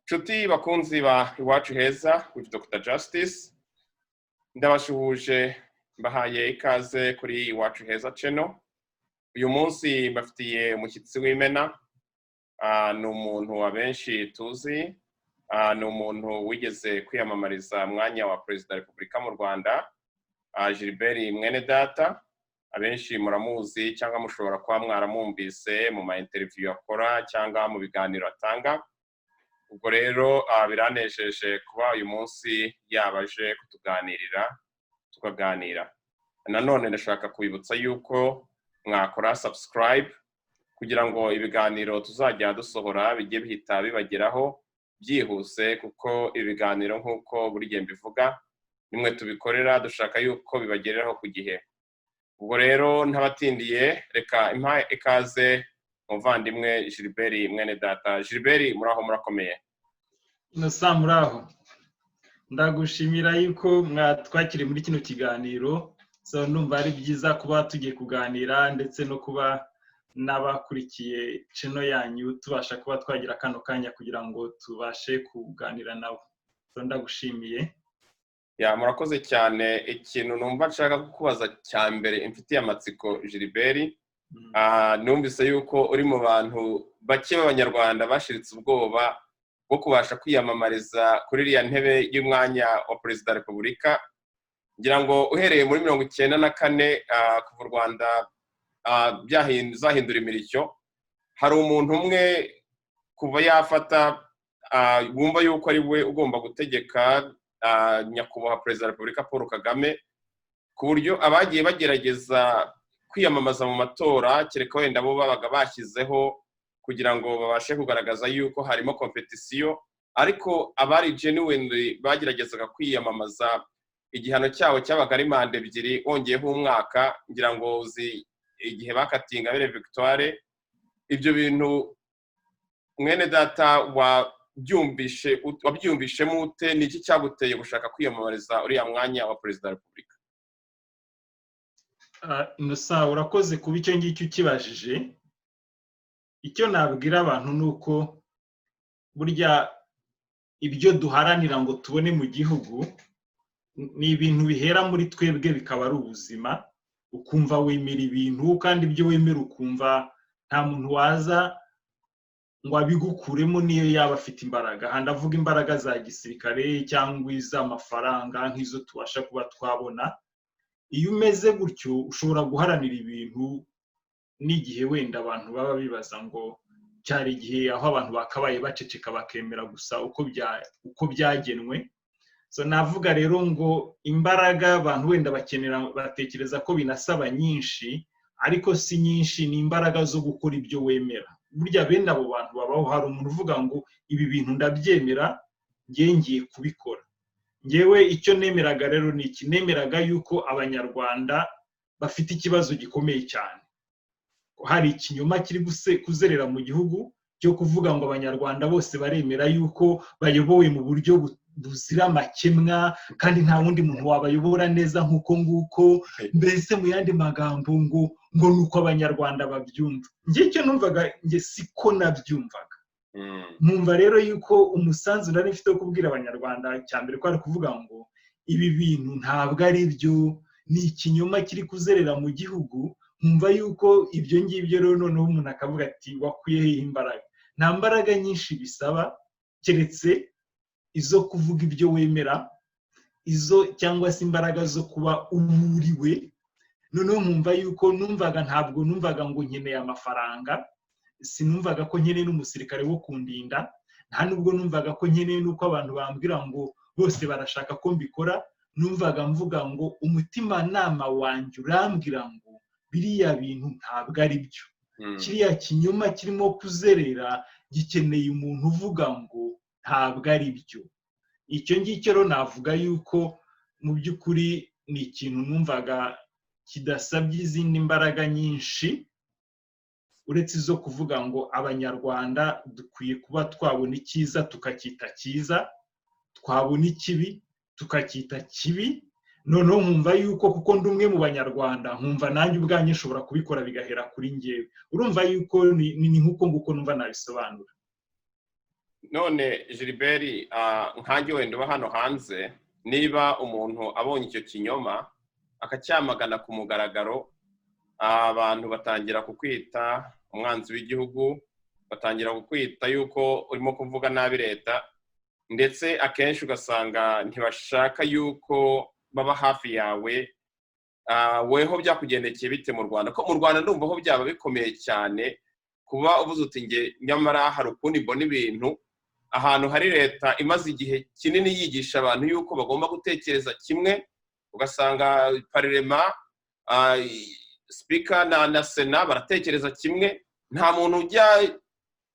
Nshuti bakunzi ba Iwacu Heza with Dr Justice, ndabashuhuje, mbahaye ikaze kuri Iwacu Heza channel. Uyu munsi mbafitiye umushyitsi w'imena. Ni umuntu abenshi tuzi, ni umuntu wigeze kwiyamamariza mwanya wa Perezida wa Repubulika mu Rwanda, Gilbert Mwenedata. Abenshi muramuzi cyangwa mushobora kuba mwaramwumvise mu ma interview akora cyangwa mu biganiro atanga. Ubwo rero biranejeje kuba uyu munsi yabaje kutuganirira, tukaganira. Nanone ndashaka kubibutsa yuko mwakora subscribe kugira ngo ibiganiro tuzajya dusohora bijye bihita bibageraho byihuse, kuko ibiganiro, nk'uko buri gihe mbivuga, nimwe tubikorera, dushaka yuko bibagereraho ku gihe. Ubwo rero ntabatindiye, reka impa ikaze umuvandimwe Gilbert Mwene Data. Gilbert, muraho, murakomeye? Innocent, muraho. Ndagushimira yuko mwatwakiriye muri kino kiganiro. So ndumva ari byiza kuba tugiye kuganira, ndetse no kuba n'abakurikiye channel yanyu tubasha kuba twagira kano kanya kugira ngo tubashe kuganira nabo. So ndagushimiye. Ya, murakoze cyane. Ikintu numva nshaka kukubaza cya mbere imfitiye amatsiko, Gilbert, numvise yuko uri mu bantu bake b'Abanyarwanda bashiritse ubwoba bwo kubasha kwiyamamariza kuri iriya ntebe y'umwanya wa Perezida wa Repubulika. Ngira ngo uhereye muri 94, kuva u Rwanda zahindura imirishyo, hari umuntu umwe kuva yafata wumva yuko ari we ugomba gutegeka, Nyakubahwa Perezida wa Repubulika Paul Kagame, ku buryo abagiye bagerageza kwiyamamaza mu matora, kereka wenda bo babaga bashyizeho kugira ngo babashe kugaragaza yuko harimo compétition, ariko abari genuinely bageragezaga kwiyamamaza, igihano cyabo cyabaga ari manda 2 wongeyeho umwaka. Ngira ngo uzi igihe bakatiye Ingabire Victoire. Ibyo bintu, mwene data, wabyumvishe, wabyumvishemo ute? Ni iki cyaguteye gushaka kwiyamamariza uriya mwanya wa Perezida wa Repubulika? Innocent, urakoze kuba icyo ngicyo ukibajije. Icyo nabwira abantu ni uko burya ibyo duharanira ngo tubone mu gihugu ni ibintu bihera muri twebwe, bikaba ari ubuzima, ukumva wemera ibintu, kandi ibyo wemera ukumva nta muntu waza ngo abigukuremo niyo yaba afite imbaraga. Aha ndavuga imbaraga za gisirikare cyangwa iz'amafaranga nk'izo tubasha kuba twabona. Iyo umeze gutyo, ushobora guharanira ibintu n'igihe wenda abantu baba bibaza ngo cyari igihe aho abantu bakabaye baceceka, bakemera gusa uko byagenwe. So navuga rero ngo imbaraga abantu wenda bakenera, batekereza ko binasaba nyinshi, ariko si nyinshi, ni imbaraga zo gukora ibyo wemera. Burya bene abo bantu babaho. Hari umuntu uvuga ngo ibi bintu ndabyemera, ngiye ngiye kubikora. Ngewe icyo nemeraga rero ni iki: nemeraga yuko Abanyarwanda bafite ikibazo gikomeye cyane, hari ikinyoma kiri kuzerera mu gihugu cyo kuvuga ngo Abanyarwanda bose baremera yuko bayobowe mu buryo buzira amakemwa, kandi nta wundi muntu wabayobora neza nk'uko nguko. Mbese mu yandi magambo ngo ni uko Abanyarwanda babyumva. Njye icyo numvaga, njye siko nabyumvaga. Nkumva rero yuko umusanzu nari mfite wo kubwira Abanyarwanda cya mbere ko ari kuvuga ngo ibi bintu ntabwo ari byo, ni ikinyoma kiri kuzerera mu gihugu. Nkumva yuko ibyo ngibyo rero, noneho umuntu akavuga ati wakwiye hehe imbaraga? Nta mbaraga nyinshi bisaba, keretse izo kuvuga ibyo wemera, izo cyangwa se imbaraga zo kuba uwuriwe. Noneho nkumva yuko numvaga, ntabwo numvaga ngo nkeneye amafaranga, sinumvaga ko nkeneye n'umusirikare wo kundinda, nta nubwo numvaga ko nkeneye n'uko abantu bambwira ngo bose barashaka ko mbikora. Numvaga mvuga ngo umutimanama wanjye urambwira ngo biriya bintu ntabwo ari byo, kiriya kinyoma kirimo kuzerera gikeneye umuntu uvuga ngo ntabwo ari byo. Icyo ngicyo rero navuga yuko mu by'ukuri ni ikintu numvaga kidasabye izindi mbaraga nyinshi, uretse izo kuvuga ngo Abanyarwanda dukwiye kuba twabona icyiza tukacyita cyiza, twabona ikibi tukacyita kibi. Noneho nkumva yuko kuko ndi umwe mu Banyarwanda, nkumva nanjye ubwanjye nshobora kubikora, bigahera kuri ngewe. Urumva yuko ni nk'uko nguko numva nabisobanura. None Gilbert, nkanjye wenda uba hano hanze, niba umuntu abonye icyo kinyoma akacyamagana ku mugaragaro, abantu batangira kukwita umwanzi w'igihugu, batangira kukwita yuko urimo kuvuga nabi leta, ndetse akenshi ugasanga ntibashaka yuko baba hafi yawe. Weho byakugendekeye bite mu Rwanda? Ko mu Rwanda ndumva ho byaba bikomeye cyane kuba uvuze uti: "Nge nyamara hari ukundi mbona ibintu," ahantu hari leta imaze igihe kinini yigisha abantu yuko bagomba gutekereza kimwe, ugasanga parlement, speaker na sena baratekereza kimwe, nta muntu ujya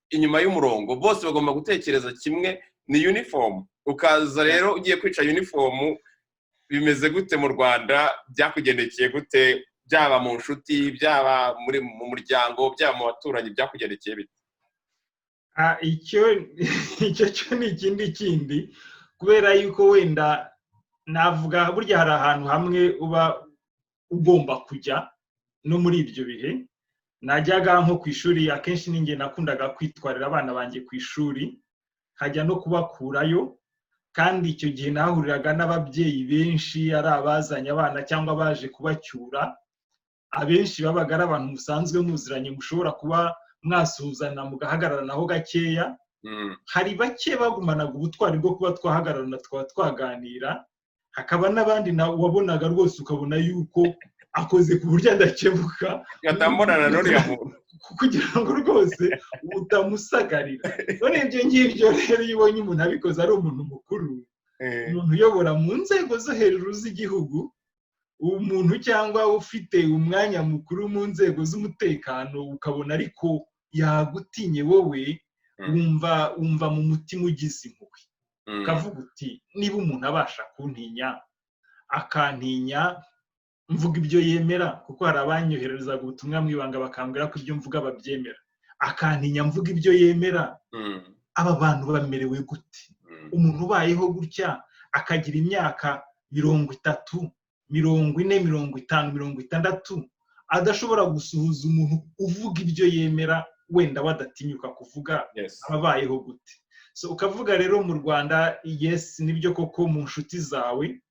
inyuma y'umurongo, bose bagomba gutekereza kimwe, ni uniform. Ukaza rero ugiye kwica uniform, bimeze gute mu Rwanda? Byakugendekeye gute, byaba mu nshuti, byaba mu muryango, byaba mu baturanyi, byakugendekeye bite? Icyo cyo ni ikindi kindi, kubera yuko wenda navuga burya hari ahantu hamwe uba ugomba kujya. No muri ibyo bihe najyaga nko ku ishuri, akenshi ninjye nakundaga kwitwarira abana banjye ku ishuri, nkajya no kubakurayo. Kandi icyo gihe nahahuriraga n'ababyeyi benshi, ari abazanye abana cyangwa baje kubacyura. Abenshi babaga ari abantu musanzwe muziranye, mushobora kuba mwasuhuzana, mugahagararanaho gakeya. Hari bake bagumanaga ubutwari bwo kuba twahagararana, tukaba twaganira, hakaba n'abandi wabonaga rwose ukabona yuko akoze ku buryo adakebuka Gatambonana n'uriya muntu. kugira ngo rwose utamusagarira. None ibyo ngibyo rero, iyo ubonye umuntu abikoze ari umuntu mukuru, umuntu uyobora mu nzego zo hejuru z'igihugu, umuntu cyangwa ufite umwanya mukuru mu nzego z'umutekano, ukabona ariko yagutinye wowe, wumva mu mutima ugize impuhwe, ukavuga uti: "Niba umuntu abasha kuntinya, akantinya mvuga ibyo yemera," kuko hari abanyohererezaga ubutumwa mu ibanga bakambwira ko ibyo mvuga babyemera, akantinya mvuga ibyo yemera, aba bantu bamerewe gute? Umuntu ubayeho gutya, akagira imyaka 30, 40, 50, 60, adashobora gusuhuza umuntu uvuga ibyo yemera, wenda badatinyuka kuvuga, aba abayeho gute? So ukavuga rero mu Rwanda, yes, nibyo koko, mu nshuti zawe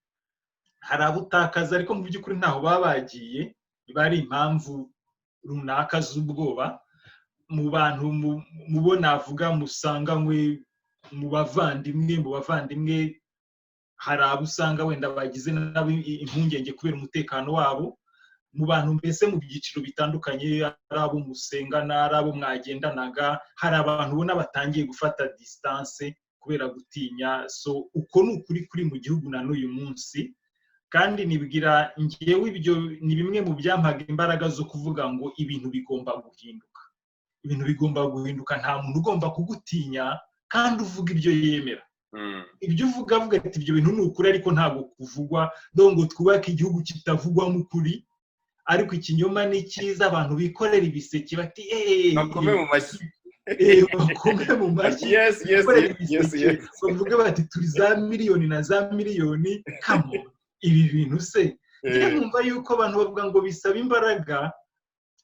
hari abo utakaza, ariko mu by'ukuri ntaho baba bagiye, biba ari impamvu runaka z'ubwoba. Mu bantu mubo navuga musanganywe, mu bavandimwe hari abo usanga wenda bagize nabo impungenge kubera umutekano wabo. Mu bantu mbese mu byiciro bitandukanye, ari abo musengana, ari abo mwagendanaga, hari abantu ubona batangiye gufata distance kubera gutinya. So uko ni ukuri kuri mu gihugu na n'uyu munsi. Kandi nibwira ngewe ibyo ni bimwe mu byampaga imbaraga zo kuvuga ngo ibintu bigomba guhinduka, ibintu bigomba guhinduka. Nta muntu ugomba kugutinya kandi uvuga ibyo yemera. Ibyo uvuga, avuga ati: "Ibyo bintu ni ukuri," ariko ntabwo kuvugwa ngo twubake igihugu kitavugwamo ukuri. Ariko ikinyoma ni cyiza, abantu bikorera ibiseke bati eee. Bakome mu mashyi. Bakome mu mashyi, bavuge bati: "Turi za miliyoni na za miliyoni." Kamo ibi bintu se, njye numva yuko abantu bavuga ngo bisaba imbaraga,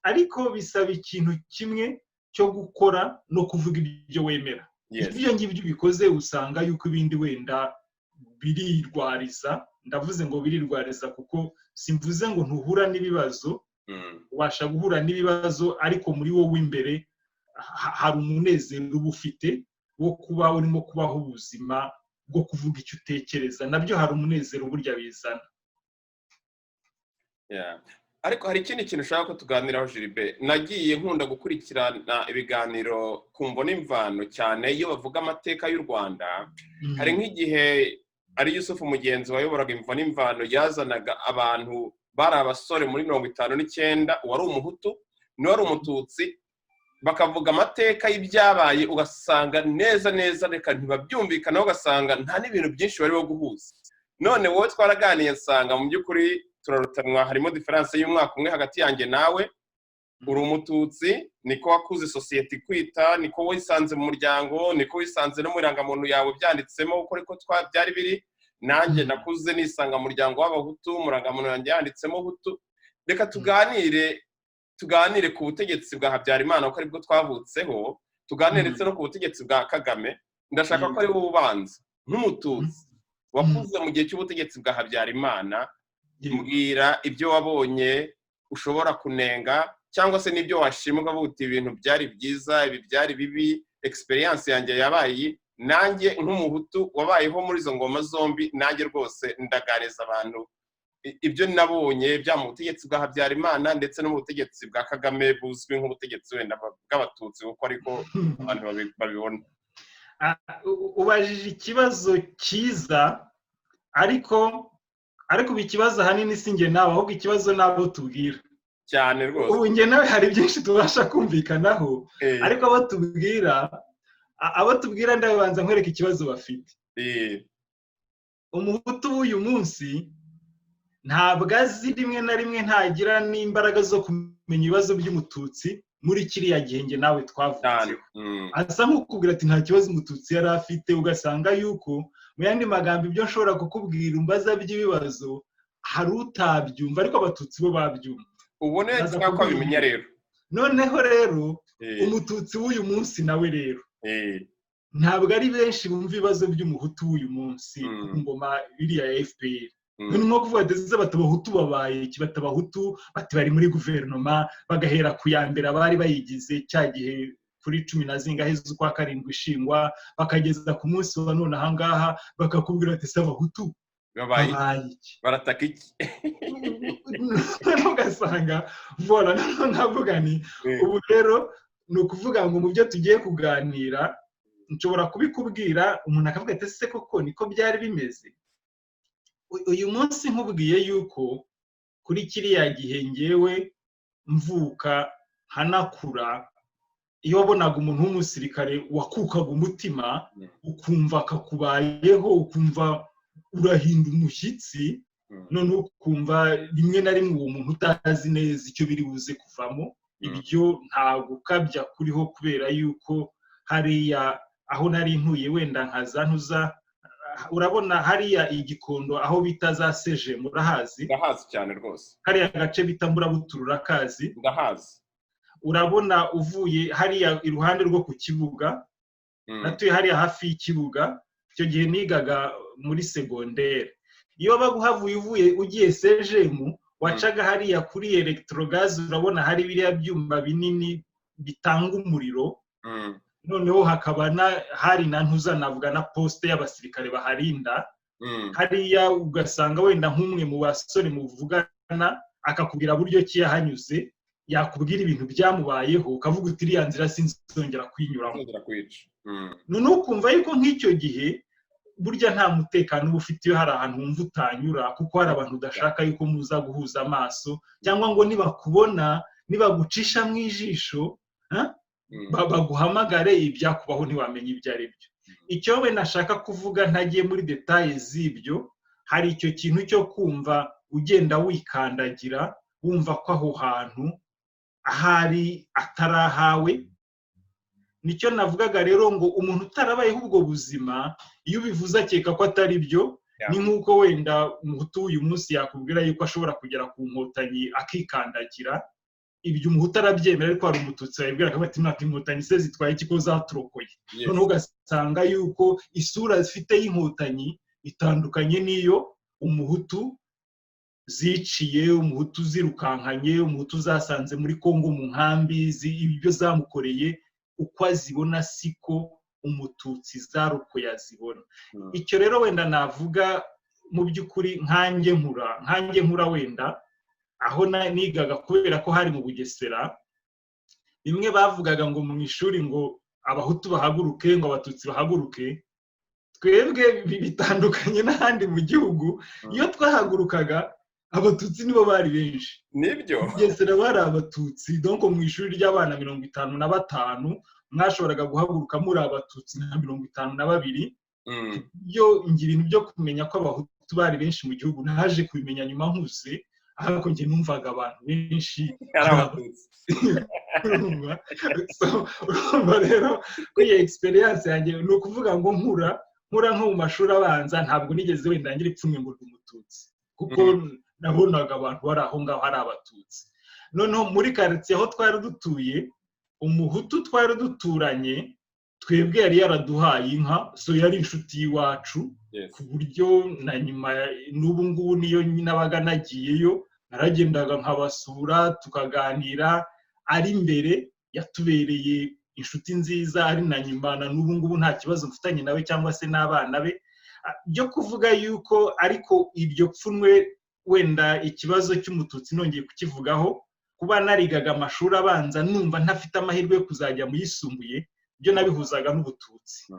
ariko bisaba ikintu kimwe cyo gukora no kuvuga ibyo wemera. Ibyo ngibyo ubikoze, usanga yuko ibindi wenda birirwariza. Ndavuze ngo birirwariza kuko simvuze ngo ntuhura n'ibibazo. Ubasha guhura n'ibibazo, ariko muri wowe imbere hari umunezero uba ufite wo kuba urimo kubaho ubuzima bwo kuvuga icyo utekereza. Nabyo hari umunezero burya bizana. Ariko hari ikindi kintu ushaka ko tuganiraho, Gilbert. Nagiye nkunda gukurikirana ibiganiro ku Mvo n'Imvano, cyane iyo bavuga amateka y'u Rwanda. Hari nk'igihe ari Yusufu Mugenzi wayoboraga Imvo n'Imvano yazanaga abantu bari abasore muri 59, uwari Umuhutu n'uwari Umututsi, bakavuga amateka y'ibyabaye, ugasanga neza neza reka ntibabyumvikanaho, ugasanga nta n'ibintu byinshi barimo guhuza. None wowe twaraganiye, nsanga mu by'ukuri turarutanwa, harimo différence y'umwaka umwe hagati yanjye nawe. Uri Umututsi, niko wakuze sosiyete ikwita, niko wisanze mu muryango, niko wisanze no mu irangamuntu yawe byanditsemo uko ariko byari biri. Nanjye nakuze nisanga mu muryango w'Abahutu, mu irangamuntu yanjye yanditsemo Hutu. Reka tuganire ku butegetsi bwa Habyarimana, kuko aribwo twavutseho, tuganire ndetse no ku butegetsi bwa Kagame. Ndashaka ko ari wowe ubanza nk'Umututsi wakuze mu gihe cy'ubutegetsi bwa Habyarimana. Mbwira ibyo wabonye ushobora kunenga cyangwa se n'ibyo washima, ukavuga uti: "Ibintu byari byiza, ibi byari bibi, experience yanjye yabaye iyi." Nanjye nk'Umuhutu wabayeho muri izo ngoma zombi, nanjye rwose ndaganiriza abantu ibyo nabonye byaba mu butegetsi bwa Habyarimana ndetse no mu butegetsi bwa Kagame, buzwi nk'ubutegetsi wenda bw'Abatutsi, kuko ariko abantu babibona. Ubajije ikibazo cyiza, ariko ubu ikibazo ahanini si njye nawe, ahubwo ikibazo n'abo tubwira. Cyane rwose. Ubu njye nawe hari byinshi tubasha kumvikanaho, ariko abo tubwira, ndabanza nkwereka ikibazo bafite. Umuhutu w'uyu munsi ntabwo azi, rimwe na rimwe ntagira n'imbaraga zo kumenya ibibazo by'Umututsi muri kiriya gihe njye nawe twavutseho. Asa nk'ukubwira ati: "Nta kibazo Umututsi yari afite." Ugasanga yuko mu yandi magambo, ibyo nshobora kukubwira umbaza by'ibibazo hari utabyumva, ariko Abatutsi bo babyumva. Ubu ni Ndaza ko kuguha abimenya rero. Noneho rero Umututsi w'uyu munsi nawe rero ntabwo ari benshi bumva ibibazo by'Umuhutu w'uyu munsi ku ngoma iriya ya FPR. Ni nko kuvuga ati: "Ese bati Abahutu babaye iki?" Bati Abahutu, bati bari muri guverinoma, bagahera ku ya mbere abari bayigize cya gihe kuri 10 na zingahe z'ukwa karindwi ishingwa, bakageza ku munsi wa none ahangaha, bakakubwira ati: "Ese Abahutu babaye iki? Babaye iki?" Barataka iki? Noneho ugasanga voilà, noneho nkavuga ni ubu rero ni ukuvuga ngo mu byo tugiye kuganira nshobora kubikubwira, umuntu akavuga ati: "Ese koko niko byari bimeze?" Uyu munsi nkubwiye yuko kuri kiriya gihe ngewe mvuka nkanakura, iyo wabonaga umuntu w'umusirikare wakukaga umutima, ukumva akakubayeho, ukumva urahinda umushyitsi. Noneho ukumva rimwe na rimwe uwo muntu utazi neza icyo biri buze kuvamo. Ibyo nta gukabya kuriho, kubera yuko hariya aho nari ntuye, wenda nkaza ntuza, urabona hariya i Gikondo aho bita za seje, murahazi? Ndahazi cyane rwose. Kariya gace bita Mburabuturu urakazi? Ndahazi. Urabona uvuye hariya iruhande rwo ku kibuga, natuye hariya hafi y'ikibuga. Icyo gihe nigaga muri segonderi. Iyo wabaga uhavuye, uvuye ugiye sejemu, wacaga hariya kuri Electrogaz, urabona hari biriya byuma binini bitanga umuriro. Noneho hakaba hari na ntuza, navuga na poste y'abasirikare baharinda. Hariya ugasanga wenda nk'umwe mu basore muvugana akakubwira buryo ki yahanyuze, yakubwira ibintu byamubayeho, ukavuga uti: "Iriya nzira sinzongera kuyinyuramo." Nzongera kwica. Noneho ukumva yuko nk'icyo gihe burya nta mutekano uba ufite iyo hari ahantu wumva utanyura, kuko hari abantu udashaka yuko muza guhuza amaso, cyangwa ngo nibakubona, nibagucisha mu ijisho baguhamagare, ibyakubaho ntiwamenya ibyo ari byo. Icyo we nashaka kuvuga, ntagiye muri détails z'ibyo, hari icyo kintu cyo kumva ugenda wikandagira, wumva ko aho hantu ahari atari ahawe. Nicyo navugaga rero ngo umuntu utarabayeho ubwo buzima, iyo ubivuze akeka ko atari byo. Ni nk'uko wenda Umuhutu w'uyu munsi yakubwira yuko ashobora kugera ku Nkotanyi akikandagira, ibyo Umuhutu arabyemera, ariko hari Umututsi wabibwira akavuga ati: "Mwaka Inkotanyi se zitwaye iki ko zaturokoye?" Noneho ugasanga yuko isura zifite y'Inkotanyi itandukanye n'iyo Umuhutu ziciye, Umuhutu zirukankanye, Umuhutu zasanze muri Kongo mu nkambi, ibyo zamukoreye uko azibona siko Umututsi zarokoye azibona. Icyo rero wenda navuga mu by'ukuri, nkanjye nkura wenda aho nigaga, kubera ko hari mu Bugesera, bimwe bavugaga ngo mu ishuri ngo Abahutu bahaguruke, ngo Abatutsi bahaguruke, twebwe bitandukanye n'ahandi mu gihugu, iyo twahagurukaga Abatutsi nibo bari benshi. Nibyo. Bugesera bari Abatutsi, donc mu ishuri ry'abana 55 mwashoboraga guhaguruka muri Abatutsi nka 52. Byo ngira ibintu byo kumenya ko Abahutu bari benshi mu gihugu naje kubimenya nyuma nkuze, ariko njye numvaga abantu benshi ari Abatutsi. Urumva rero ko iyi experience yanjye, ni ukuvuga ngo nkura nko mu mashuri abanza, ntabwo nigeze wenda ngira ipfunwe ngo ndi Umututsi, kuko nabonaga abantu bari aho ngaho ari Abatutsi. Noneho muri karitsiye aho twari dutuye, Umuhutu twari duturanye Twebwe yari yaraduhaye inka, so yari inshuti y'iwacu, ku buryo na nyuma n'ubu ngubu niyo nabaga nagiyeyo naragendaga nkabasura, tukaganira. Ari mbere yatubereye inshuti nziza, ari na nyuma na n'ubu ngubu nta kibazo mfitanye nawe cyangwa se n'abana be. Byo kuvuga yuko ariko iryo pfunwe, wenda ikibazo cy'umututsi nongeye kukivugaho, kuba narigaga amashuri abanza numva ntafite amahirwe yo kuzajya mu yisumbuye, byo nabihuzaga n'ubututsi,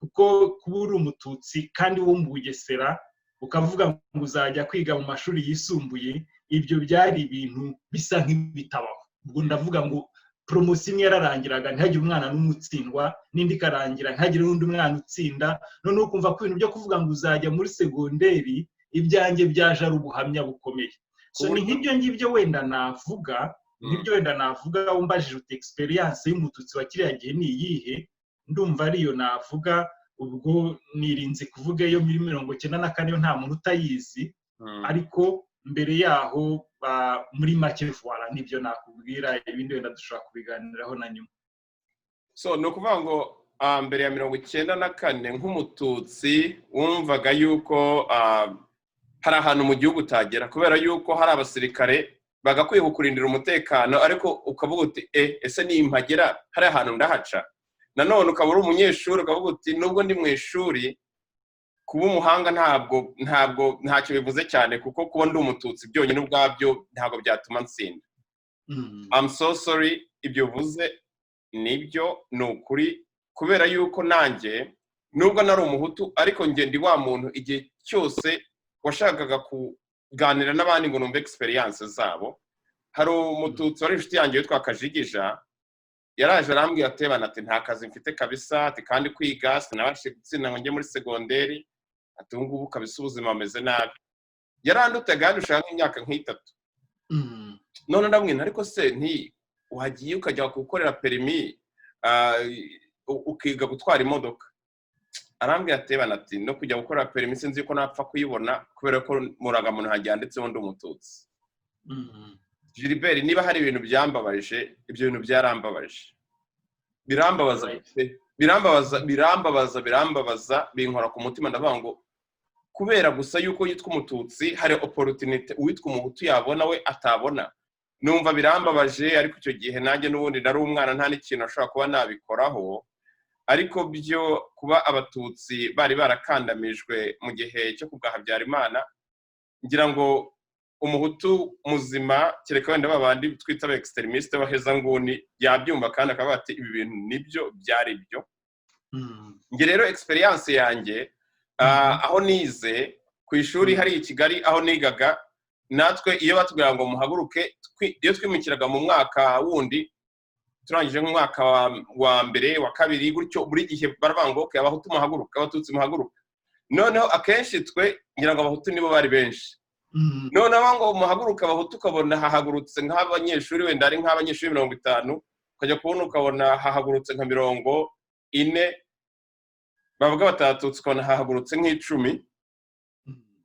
kuko kuba uri umututsi kandi wo mu Bugesera ukavuga ngo uzajya kwiga mu mashuri yisumbuye, ibyo byari ibintu bisa nk'ibitabaho. Ubwo ndavuga ngo promotion imwe yararangiraga ntihagire umwana n'umwe utsindwa, n'indi ikarangira ntihagire n'undi mwana utsinda. Noneho ukumva ko ibintu byo kuvuga ngo uzajya muri segonderi, ibyanjye byaje ari ubuhamya bukomeye. So ni nk'ibyo ngibyo wenda navuga, nk'ibyo wenda navuga. Umbajije uti experience y'umututsi wa kiriya gihe ni iyihe? Ndumva ariyo navuga. Ubwo nirinze kuvuga iyo muri 94 yo nta muntu utayizi, ariko mbere yaho, muri make, voilà, nibyo nakubwira. Ibindi wenda dushobora kubiganiraho na nyuma. So ni ukuvuga ngo mbere ya 94, nk'umututsi wumvaga yuko hari ahantu mu gihugu utagera kubera yuko hari abasirikare bagakwiye kukurindira umutekano, ariko ukavuga uti: "E, ese nimpagera hari ahantu ndahaca?" Nanone ukaba uri umunyeshuri, ukavuga uti: "Nubwo ndi mu ishuri, kuba umuhanga ntabwo ntacyo bivuze cyane, kuko kuba ndi umututsi byonyine ubwabyo ntabwo byatuma nsinda." I'm so sorry, ibyo uvuze nibyo, ni ukuri, kubera yuko nanjye nubwo nari umuhutu, ariko njye ndi wa muntu igihe cyose washakaga kuganira n'abandi ngo numve experience zabo. Hari umututsi wari inshuti yanjye witwa Kajigija, yaraje arambwira ati: "Bana," ati, "nta kazi mfite kabisa," ati, "kandi kwiga sinabashije gutsinda ngo njye muri segonderi," ati, "ubu ngubu kabisa ubuzima bumeze nabi." Yarandutaga, yandushaga nk'imyaka nk'itatu. None ndamwina, ariko se nti wagiye ukajya gukorera permis, ukiga gutwara imodoka? Arambwira ati: "Bana," ati, "no kujya gukora permis sinzi ko napfa kuyibona kubera ko muragamuntu hanjye yanditseho ndi umututsi." Gilbert, niba hari ibintu byambabaje, ibyo bintu byarambabaje, birambabaza pe, birambabaza, birambabaza, birambabaza, binkora ku mutima. Ndavuga ngo kubera gusa yuko yitwa umututsi hari opportunity uwitwa umuhutu yabona we atabona. Numva birambabaje, ariko icyo gihe nanjye n'ubundi nari umwana, nta n'ikintu ashobora kuba nabikoraho. Ariko byo kuba abatutsi bari barakandamijwe mu gihe cyo kubwa Habyarimana, ngira ngo umuhutu muzima, kereka wenda babandi twita aba extrémistes b'abahezanguni, yabyumva kandi akavuga ati: "Ibi bintu nibyo, byari byo." Njye rero experience yanjye, aho nize ku ishuri hariya i Kigali aho nigaga, natwe iyo batubwira ngo muhaguruke, iyo twimukiraga mu mwaka wundi, turangije nk'umwaka wa mbere, wa kabiri gutyo, buri gihe baravuga ngo: "Okay, abahutu muhaguruke, abatutsi muhaguruke." Noneho akenshi twe ngira ngo abahutu nibo bari benshi. Noneho ngo muhaguruke abahutu, ukabona hahagurutse nk'abanyeshuri wenda ari nk'abanyeshuri 50, ukajya kubona ukabona hahagurutse nka 40. Bavuga batatutsi, ukabona hahagurutse nk'10.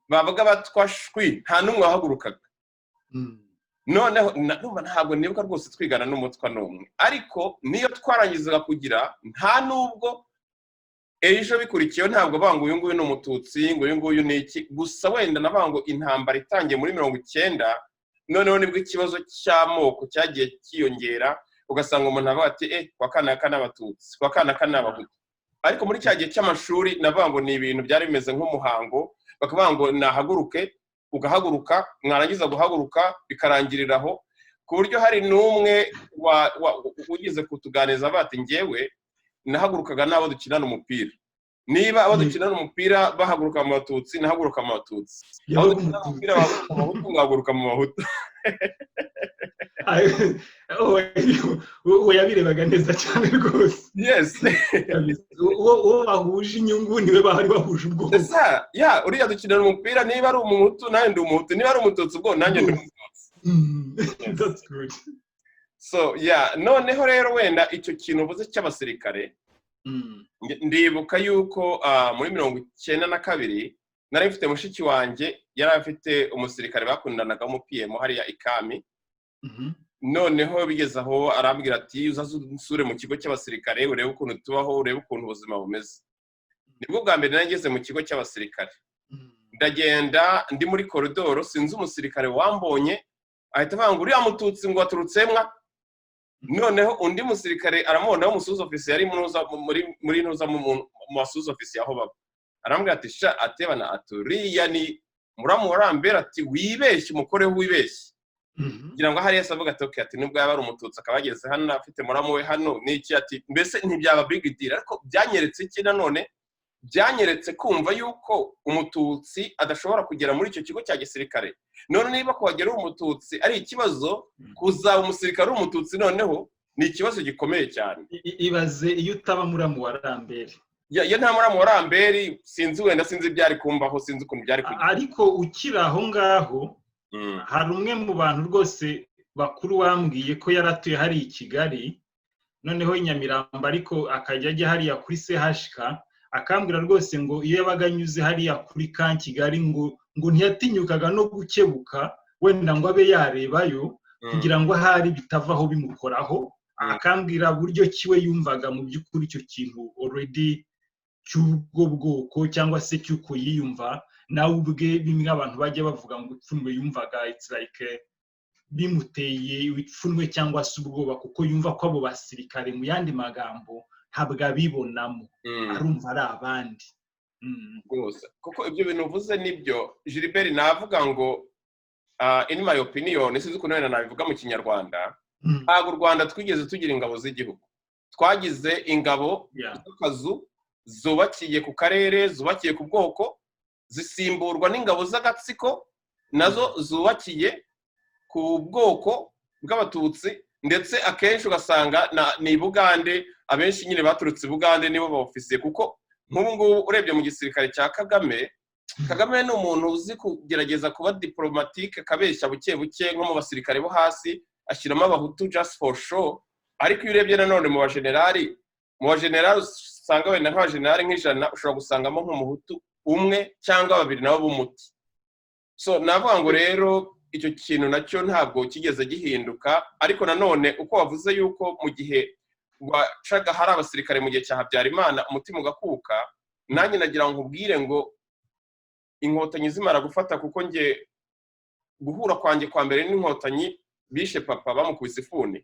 Bavuga batwa, shwi, nta n'umwe wahagurukaga. Noneho numva ntabwo nibuka rwose twigana n'umutwa n'umwe, ariko niyo twarangizaga kugira, nta n'ubwo ejo bikurikiyeho ntabwo bavuga ngo uyu nguyu ni umututsi, ngo uyu nguyu ni iki. Gusa wenda navuga ngo intambara itangiye muri 90, noneho nibwo ikibazo cy'amoko cyagiye cyiyongera, ugasanga umuntu avuga ati: "Eh, kwa kanaka ni abatutsi, kwa kanaka ni abahutu." Ariko muri cya gihe cy'amashuri navuga ngo ni ibintu byari bimeze nk'umuhango, bakavuga ngo nahaguruke, ugahaguruka, mwarangiza guhaguruka bikarangirira aho, ku buryo hari n'umwe wigeze kutuganiriza avuga ati: "Njyewe nahagurukaga n'abo dukinana umupira. Niba abo dukinana umupira bahaguruka mu batutsi, nahaguruka mu batutsi. Abo Yabaga dukinana umututsi. umupira bahaguruka mu bahutu, ngahaguruka mu bahutu." Uwo yabirebaga neza cyane rwose. Uwo bahuje inyungu niwe bari bahuje ubwoko. Esa ya uriya dukinana umupira, niba ari umuhutu nanjye ndi umuhutu, niba ari umututsi ubwo nanjye ndi umututsi. That's good. So yeah, noneho rero wenda icyo kintu uvuze cy'abasirikare, ndibuka yuko muri 92 nari mfite mushiki wanjye yari afite umusirikare bakundanaga w'umu PM hariya ikami. Noneho bigeze aho arambwira ati: "Uzaze unsure mu kigo cy'abasirikare, urebe ukuntu tubaho, urebe ukuntu ubuzima bumeze." Nibwo bwa mbere nageze mu kigo cy'abasirikare. Ndagenda, ndi muri koridoro, sinzi umusirikare wambonye, ahita avuga ngo: "Uriya mututsi ngo waturutse mwa." Noneho undi musirikare aramubona w'umusuzu-ofisiye, yari muri ntuza mu basuzu-ofisiye aho baba, arambwira ati: "Sha atebana," ati: "Uriya ni muramu wa Rambert," ati: "Wibeshye, umukoreho wibeshye." Kugira ngo ahari yese avuga ati: "Okay," ati: "nubwo yaba ari umututsi akaba yageze hano afite muramu we hano n'iki," ati: "mbese ntibyaba big deal." Ariko byanyeretse iki nanone? Byanyeretse kumva yuko umututsi adashobora kugera muri icyo kigo cya gisirikare. None niba kuhagera uri umututsi ari ikibazo, kuzaba umusirikare uri umututsi noneho ni ikibazo gikomeye cyane. Ibaze iyo utaba muramu wa Rambert. Iyo nta muramu wa Rambert, sinzi wenda, sinzi ibyari kumbaho, sinzi ukuntu byari kugenda. Ariko ukiri aho ngaho, hari umwe mu bantu rwose bakuru wambwiye ko yaratuye hariya i Kigali, noneho i Nyamirambo, ariko akajya ajya hariya kuri CHK, akambwira rwose ngo iyo yabaga anyuze hariya kuri Camp Kigali, ngo ntiyatinyukaga no gukebuka wenda ngo abe yarebayo, kugira ngo ahari bitavaho bimukoraho. Akambwira buryo kiwe yumvaga mu by'ukuri icyo kintu already cy'ubwo bwoko cyangwa se cy'uko yiyumva nawe ubwe, bimwe abantu bajya bavuga ngo ipfunwe yumvaga, it's like bimuteye ipfunwe cyangwa se ubwoba, kuko yumva ko abo basirikare, mu yandi magambo, ntabwo abibonamo, arumva ari abandi. Rwose, kuko ibyo bintu uvuze nibyo, Gilbert. Navuga ngo in my opinion, sinzi ukuntu wenda nabivuga mu Kinyarwanda, ntabwo u Rwanda twigeze tugira ingabo z'igihugu. Twagize ingabo z'akazu zubakiye ku karere, zubakiye ku bwoko, zisimburwa n'ingabo z'agatsiko nazo zubakiye ku bwoko bw'abatutsi. Ndetse akenshi ugasanga ni Bugande, abenshi nyine baturutse i Bugande nibo ba ofisiye. Kuko nk'ubu ngubu urebye mu gisirikare cya Kagame, Kagame ni umuntu uzi kugerageza kuba diplomatique, akabeshya buke buke. Nko mu basirikare bo hasi ashyiramo abahutu just for show. Ariko iyo urebye nanone mu bajenerali usanga wenda nk'abajenerali nk'100 ushobora gusangamo nk'umuhutu umwe cyangwa babiri nabo b'umuti. So navuga ngo rero icyo kintu nacyo ntabwo kigeze gihinduka. Ariko nanone uko wavuze yuko mu gihe wacaga hari abasirikare mu gihe cya Habyarimana umutima ugakuka, nanjye nagira ngo nkubwire ngo inkotanyi zimara gufata, kuko nge guhura kwanjye kwa mbere n'inkotanyi, bishe papa bamukubise ifuni.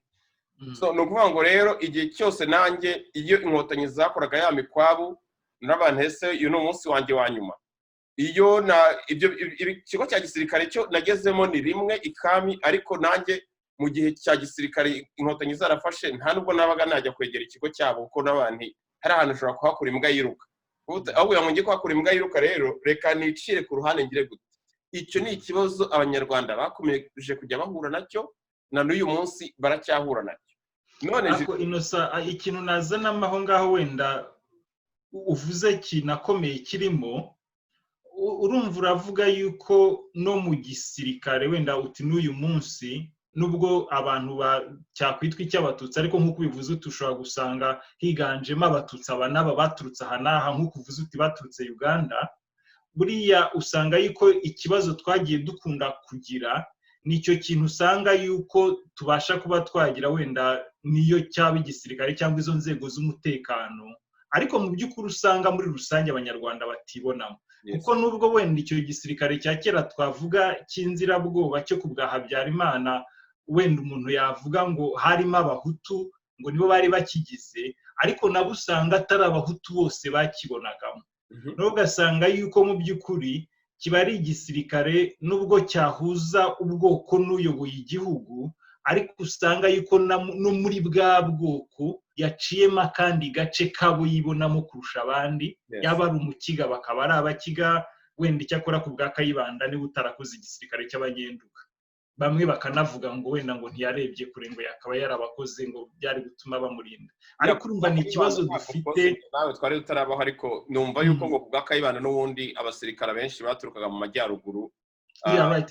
So ni ukuvuga ngo rero igihe cyose nanjye iyo inkotanyi zakoraga ya mikwabu n'abantu, ese uyu ni umunsi wanjye wa nyuma? Iyo na ibyo ikigo cya gisirikare cyo nagezemo ni rimwe ikami, ariko nanjye mu gihe cya gisirikare inkotanyi zarafashe, nta nubwo nabaga najya kwegera ikigo cyabo, kuko n'abantu hari ahantu ushobora kuhakura imbwa yiruka. Aho kugira ngo njye kuhakura imbwa yiruka rero, reka nicire ku ruhande ngire gute. Icyo ni ikibazo abanyarwanda bakomeje kujya bahura nacyo, na n'uyu munsi baracyahura nacyo. None Ariko Inosa, ikintu nazanamo aho ngaho wenda uvuze kinakomeye kirimo, urumva uravuga yuko no mu gisirikare wenda uti n'uyu munsi, nubwo abantu cyakwitwa icy'abatutsi, ariko nk'uko ubivuze uti ushobora gusanga higanjemo abatutsi aba n'aba baturutse aha n'aha, nk'uko uvuze uti baturutse Uganda, buriya usanga yuko ikibazo twagiye dukunda kugira nicyo kintu usanga yuko tubasha kuba twagira wenda niyo cyaba igisirikare cyangwa izo nzego z'umutekano, ariko mu by'ukuri usanga muri rusange abanyarwanda batibonamo. Kuko nubwo wenda icyo gisirikare cya kera twavuga cy'inzirabwoba cyo ku bwa Habyarimana, wenda umuntu yavuga ngo harimo abahutu, ngo nibo bari bakigize, ariko nabo usanga atari abahutu bose bakibonagamo. Nawe ugasanga yuko mu by'ukuri kiba ari igisirikare nubwo cyahuza ubwoko n'uyoboye igihugu, ariko usanga yuko no muri bwa bwoko yaciyemo akandi gace kabo yibonamo kurusha abandi, yaba ari umukiga bakaba ari abakiga. Wenda icyakora ku bwa Kayibanda niba utarakoze igisirikare cy'abanyenduga, bamwe bakanavuga ngo wenda ngo ntiyarebye kure, ngo yakaba yarabakoze ngo byari gutuma bamurinda. Ariko urumva ni ikibazo dufite. Nawe twari tutarabaho, ariko numva yuko ngo ku bwa Kayibanda n'ubundi abasirikare benshi baturukaga mu majyaruguru.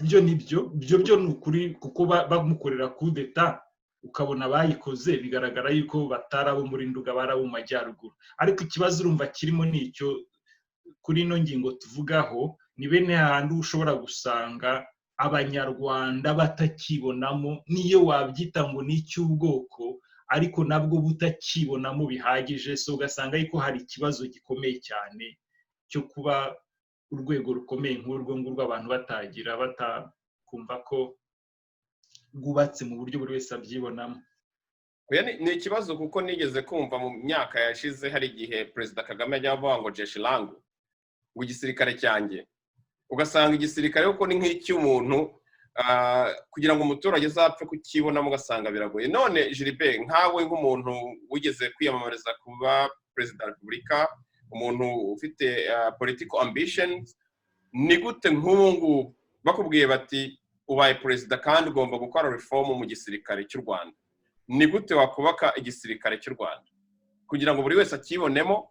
Ibyo ni byo, byo ni ukuri, kuko bamukorera kudeta ukabona bayikoze, bigaragara yuko batari abo muri Nduga, bari abo mu majyaruguru. Ariko ikibazo urumva kirimo ni icyo kuri ino ngingo tuvugaho, ni bene hahandi ushobora gusanga Abanyarwanda batakibonamo, niyo wabyita ngo ni icy'ubwoko, ariko nabwo butakibonamo bihagije. So ugasanga yuko hari ikibazo gikomeye cyane cyo kuba urwego rukomeye nk'urwo ngurwo abantu batagira, batakumva ko rwubatse mu buryo buri wese abyibonamo. Ni ikibazo, kuko nigeze kumva mu myaka yashize hari igihe Perezida Kagame ajya avuga ngo "jeshi langu", ngo igisirikare cyanjye, ugasanga igisirikare kuko ni nk'icy'umuntu, kugira ngo umuturage azapfe kukibonamo ugasanga biragoye. None Gilbert, nkawe nk'umuntu wigeze kwiyamamariza kuba Perezida wa Repubulika, umuntu ufite political ambitions, ni gute nk'ubu ngubu bakubwiye bati ubaye perezida kandi ugomba gukora reform mu gisirikare cy'u Rwanda, ni gute wakubaka igisirikare cy'u Rwanda kugira ngo buri wese akibonemo?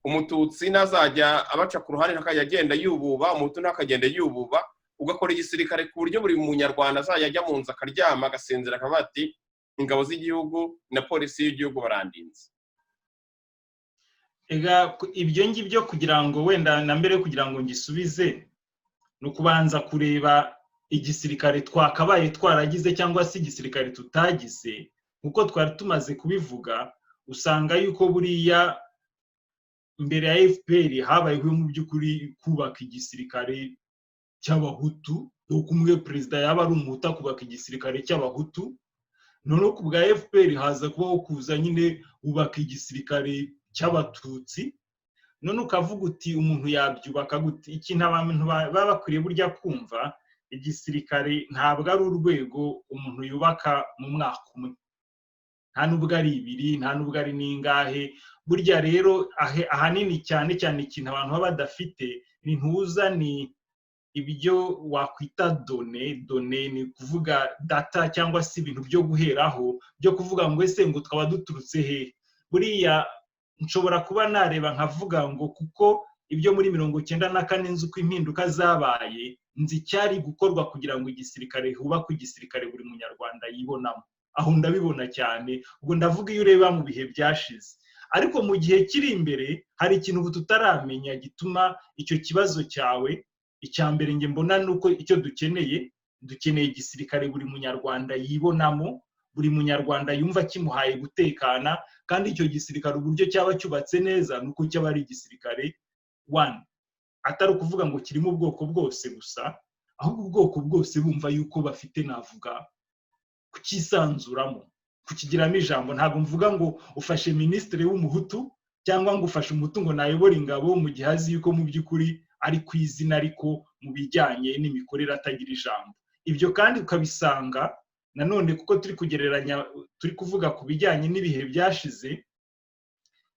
Umututsi ntazajya abaca ku ruhande, ntakajya agenda yububa, Umuhutu ntakagenda yububa, ugakora igisirikare ku buryo buri Munyarwanda azajya ajya mu nzu akaryama agasinzira, akavuga ati ingabo z'igihugu na polisi y'igihugu barandinze? Ibyo ngibyo, kugira ngo wenda na mbere kugira ngo ngisubize, ni ukubanza kureba igisirikare twakabaye twaragize cyangwa se igisirikare tutagize. Nkuko twari tumaze kubivuga, usanga yuko buriya mbere ya FPR habayeho mu by'ukuri kubaka igisirikare cy'Abahutu, nuko umwe perezida yaba ari Umuhutu akubaka igisirikare cy'Abahutu. Noneho ku bwa FPR haza kubaho kuza nyine bubaka igisirikare cy'Abatutsi. None ukavuga uti umuntu yabyubaka gute? Ikintu abantu baba bakwiriye burya kumva, igisirikare ntabwo ari urwego umuntu yubaka mu mwaka umwe, nta nubwo ari ibiri, nta nubwo ari n'ingahe. Burya rero ahanini cyane cyane ikintu abantu baba badafite ni ntuza, ni ibyo wakwita données. Données ni ukuvuga data cyangwa se ibintu byo guheraho byo kuvuga ngo ese ngo twaba duturutse hehe? Buriya nshobora kuba nareba nkavuga ngo kuko ibyo muri 94 nzi uko impinduka zabaye, nzi icyari gukorwa kugira ngo igisirikare hubakwe igisirikare buri Munyarwanda yibonamo. Aho ndabibona cyane. Ubwo ndavuga iyo ureba mu bihe byashize, ariko mu gihe kiri imbere hari ikintu ubu tutaramenya gituma icyo kibazo cyawe. Icya mbere njye mbona ni uko icyo dukeneye, dukeneye igisirikare buri Munyarwanda yibonamo, buri Munyarwanda yumva kimuhaye gutekana. Kandi icyo gisirikare uburyo cyaba cyubatse neza ni uko cyaba ari igisirikare wani atari ukuvuga ngo kirimo ubwoko bwose gusa, ahubwo ubwoko bwose bumva yuko bafite, navuga, kucyisanzuramo, kukigiramo ijambo. Ntabwo mvuga ngo ufashe minisitiri w'Umuhutu cyangwa ngo ufashe Umuhutu ngo nayobore ingabo, mu gihe azi yuko mu by'ukuri ari ku izina, ariko mu bijyanye n'imikorere atagira ijambo. Ibyo kandi ukabisanga nanone kuko turi kugereranya, turi kuvuga ku bijyanye n'ibihe byashize.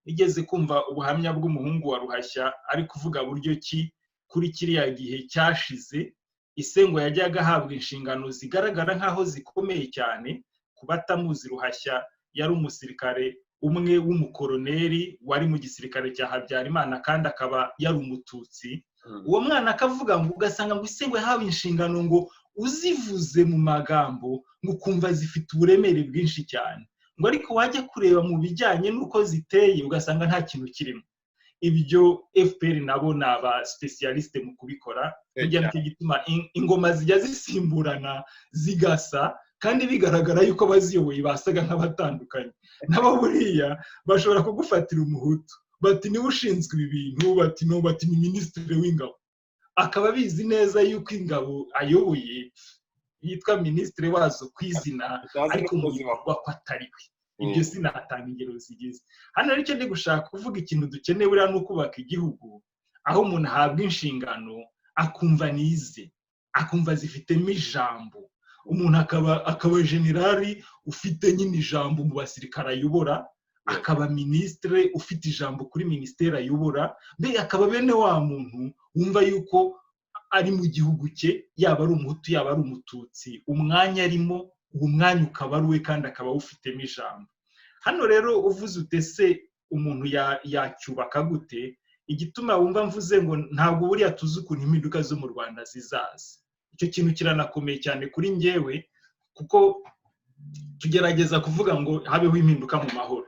Nigeze kumva ubuhamya bw'umuhungu wa Ruhashya ari kuvuga buryo ki kuri kiriya gihe cyashize ise ngo yajyaga ahabwa inshingano zigaragara nk'aho zikomeye cyane. Ku batamuzi, Ruhashya yari umusirikare umwe w'umukoroneri wari mu gisirikare cya Habyarimana, kandi akaba yari Umututsi. Uwo mwana akavuga ngo ugasanga ngo ise ngo yahawe inshingano ngo uzivuze mu magambo ngo ukumva zifite uburemere bwinshi cyane, ngo ariko wajya kureba mu bijyanye n'uko ziteye ugasanga nta kintu kirimo. Ibyo FPR nabo ni aba spécialistes mu kubikora. Burya nicyo gituma ingoma zijya zisimburana zigasa, kandi bigaragara yuko abaziyoboye basaga nk'abatandukanye. Nabo buriya bashobora kugufatira Umuhutu bati niwe ushinzwe ibi bintu, bati no, bati ni minisitiri w'ingabo, akaba abizi neza yuko ingabo ayoboye yitwa minisitiri wazo ku izina, ariko mu bikorwa ko atari we. Ibyo sinatanga ingero zigize hano, aricyo ndi gushaka kuvuga, ikintu dukeneye buriya ni ukubaka igihugu aho umuntu ahabwa inshingano akumva nize, akumva zifitemo ijambo. Umuntu akaba generali ufite nyine ijambo mu basirikare ayobora, akaba minisitiri ufite ijambo kuri minisiteri ayobora, mbega akaba bene wa muntu wumva yuko ari mu gihugu cye, yaba ari Umuhutu, yaba ari Umututsi, umwanya arimo uwo mwanya ukaba ari uwe kandi akaba awufitemo ijambo. Hano rero uvuze utese umuntu yacyubaka gute? Igituma wumva mvuze ngo ntabwo buriya tuzi ukuntu impinduka zo mu Rwanda zizaza, icyo kintu kiranakomeye cyane kuri njyewe, kuko tugerageza kuvuga ngo habeho impinduka mu mahoro,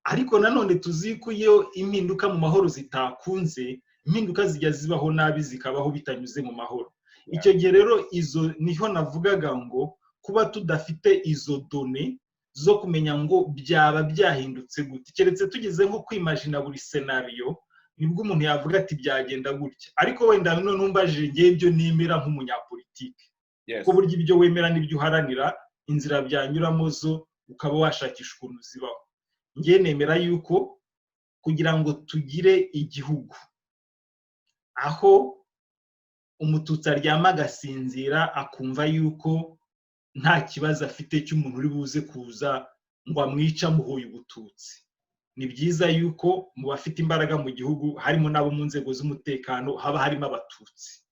ariko nanone tuzi ko iyo impinduka mu mahoro zitakunze, impinduka zijya zibaho nabi, zikabaho bitanyuze mu mahoro. Icyo gihe rero izo niho navugaga ngo kuba tudafite izo données zo kumenya ngo byaba byahindutse gute, keretse tugeze nko kwimagina buri scénario, nibwo umuntu yavuga ati byagenda gutya. Ariko wenda none umbajije ngewe ibyo nemera nk'umunyapolitike, kuko burya ibyo wemera n'ibyo uharanira, inzira byanyuramo zo ukaba washakisha ukuntu zibaho. Ngewe nemera yuko kugira ngo tugire igihugu aho Umututsi aryama agasinzira, akumva yuko nta kibazo afite cy'umuntu uri buze kuza ngo amwice amuhoye Ubututsi, ni byiza yuko mu bafite imbaraga mu gihugu, harimo n'abo mu nzego z'umutekano, haba harimo Abatutsi,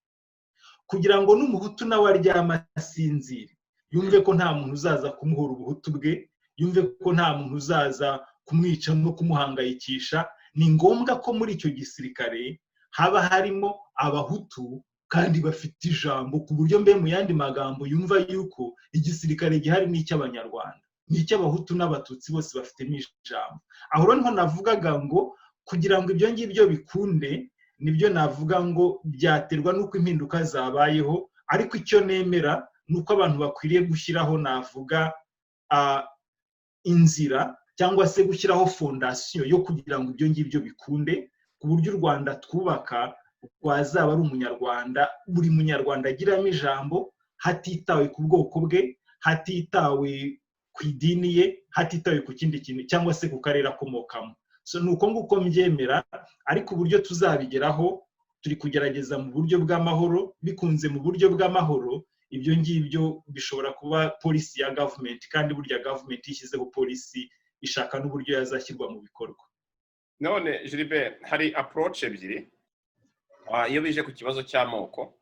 kugira ngo n'Umuhutu nawe aryame asinzire, yumve ko nta muntu uzaza kumuhora Ubuhutu bwe, yumve ko nta muntu uzaza kumwica no kumuhangayikisha. Ni ngombwa ko muri icyo gisirikare haba harimo Abahutu kandi bafite ijambo, ku buryo mbe mu yandi magambo yumva yuko igisirikare gihari ni icy'Abanyarwanda, ni icy'Abahutu n'Abatutsi, bose bafitemo ijambo. Aho rero niho navugaga ngo kugira ngo ibyo ngibyo bikunde, nibyo navuga ngo byaterwa n'uko impinduka zabayeho. Ariko icyo nemera ni uko abantu bakwiriye gushyiraho, navuga, inzira cyangwa se gushyiraho fondation yo kugira ngo ibyo ngibyo bikunde, ku buryo u Rwanda twubaka rwazaba ari Umunyarwanda, buri Munyarwanda agiramo ijambo, hatitawe ku bwoko bwe, hatitawe ku idini ye, hatitawe ku kindi kintu cyangwa se ku karere akomokamo. So ni uko nguko mbyemera. Ariko uburyo tuzabigeraho, turi kugerageza mu buryo bw'amahoro. Bikunze mu buryo bw'amahoro, ibyo ngibyo bishobora kuba policy ya government, kandi burya government ishyizeho policy ishaka n'uburyo yazashyirwa mu bikorwa. None Gilbert, hari approach ebyiri iyo bije ku kibazo cy'amoko.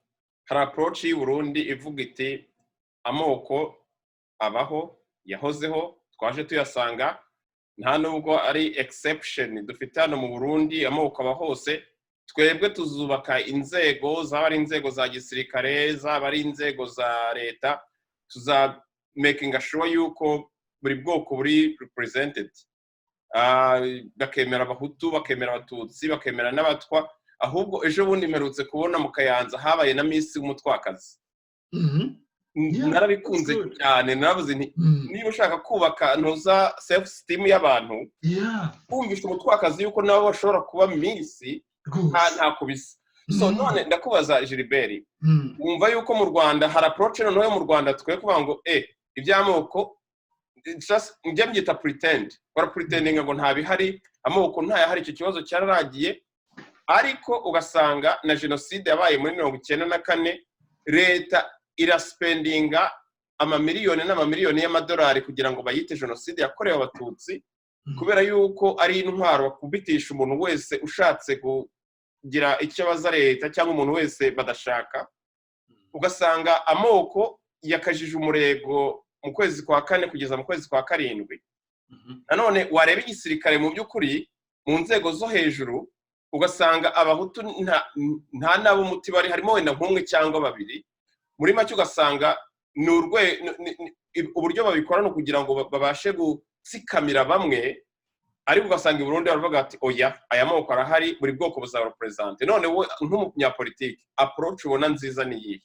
Hari approach y'u Burundi ivuga iti amoko abaho, yahozeho, twaje tuyasanga, nta nubwo ari exception dufite hano mu Burundi, amoko aba hose. Twebwe tuzubaka inzego, zaba ari inzego za gisirikare, zaba ari inzego za leta, tuza making sure yuko buri bwoko buri represented. Bakemera Abahutu, bakemera Abatutsi, bakemera n'Abatwa. Ahubwo ejo bundi mperutse kubona mu Kayanza habaye na Miss w'Umutwakazi. Narabikunze cyane. Narabuze nti niba ushaka kubaka ntuza self esteem y'abantu, kumvisha Umutwakazi yuko nabo bashobora kuba Miss, ntako bisa. So none ndakubaza Gilbert, wumva yuko mu Rwanda hari approach noneho yo mu Rwanda twe kuvuga ngo iby'amoko njya mbyita pretend, bara pretendinga ngo nta bihari, amoko ntayahari, icyo kibazo cyararangiye? Ariko ugasanga na jenoside yabaye muri 94, leta iraspendinga amamiliyoni n'amamiliyoni y'amadolari kugira ngo bayite jenoside yakorewe Abatutsi, kubera yuko ari intwaro bakubitisha umuntu wese ushatse kugira icyo abaza leta cyangwa umuntu wese badashaka. Ugasanga amoko yakajije umurego mu kwezi kwa kane kugeza mu kwezi kwa karindwi. Nanone wareba igisirikare, mu by'ukuri mu nzego zo hejuru ugasanga Abahutu nta n'ab'umuti bari harimo, wenda nk'umwe cyangwa babiri. Muri make ugasanga ni uburyo babikora ni ukugira ngo babashe gutsikamira bamwe. Ariko ugasanga i Burundi baravuga ati oya, aya moko arahari, buri bwoko buzaba représenté. None wowe nk'umunyapolitiki, approach ubona nziza ni iyihe?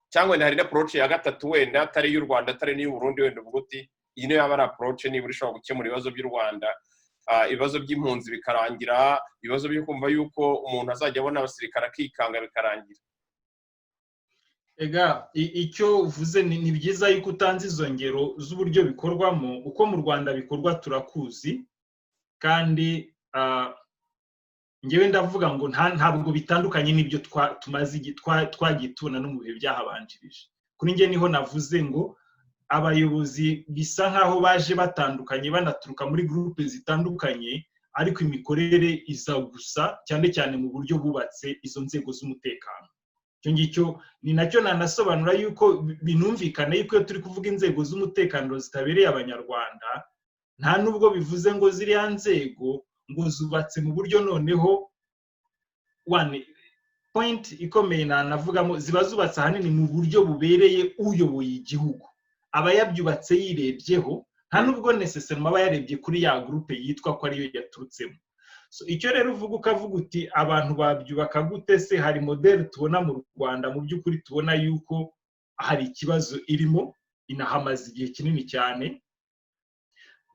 Cyangwa wenda hari n'approach ya gatatu, wenda atari iy'u Rwanda, atari n'iy'u Burundi, wenda uvuga uti iyi niyo yaba ari approach nibura ishobora gukemura ibibazo by'u Rwanda, ibibazo by'impunzi bikarangira, ibibazo byo kumva yuko umuntu azajya abona abasirikare akikanga bikarangira? Ega icyo uvuze ni byiza yuko utanze izo ngero z'uburyo bikorwamo. Uko mu Rwanda bikorwa turakuzi, kandi ngewe ndavuga ngo ntabwo bitandukanye n'ibyo tumaze twagiye tubona no mu bihe byahabanjirije. Kuri njye niho navuze ngo abayobozi bisa nk'aho baje batandukanye, banaturuka muri groupe zitandukanye, ariko imikorere iza gusa, cyane cyane mu buryo bubatse izo nzego z'umutekano. Icyo ngicyo ni nacyo nanasobanura yuko binumvikana yuko iyo turi kuvuga inzego z'umutekano zitabereye Abanyarwanda, nta nubwo bivuze ngo ziriya nzego ngo zubatse mu buryo noneho one point ikomeye nanavugamo, ziba zubatse ahanini mu buryo bubereye uyoboye igihugu. Aba yabyubatse yirebyeho, nta nubwo nécessairement aba yarebye kuri ya groupe yitwa ko ariyo yaturutsemo. So, icyo rero uvuga, ukavuga uti abantu babyubaka gute se? Hari modèle tubona mu Rwanda, mu by'ukuri tubona yuko hari ikibazo irimo, inahamaze igihe kinini cyane.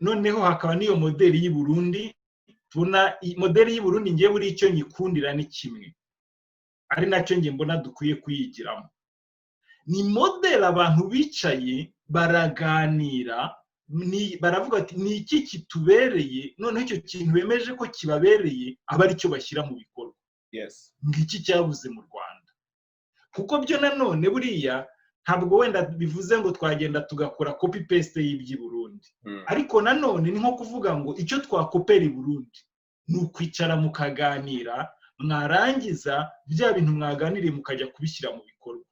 Noneho hakaba n'iyo modèle y'i Burundi tubona. Modèle y'i Burundi, ngewe buri icyo nyikundira ni kimwe, ari nacyo nge mbona dukwiye kuyigiramo. Ni modèle abantu bicaye baraganira, baravuga ati: "Ni iki kitubereye?" Noneho icyo kintu bemeje ko kibabereye aba aricyo bashyira mu bikorwa. Ngiki cyabuze mu Rwanda, kuko byo nanone buriya ntabwo wenda bivuze ngo twagenda tugakora copy paste y'iby'i Burundi, ariko nanone ni nko kuvuga ngo icyo twakopera i Burundi ni ukwicara mukaganira, mwarangiza bya bintu mwaganiriye mukajya kubishyira mu bikorwa.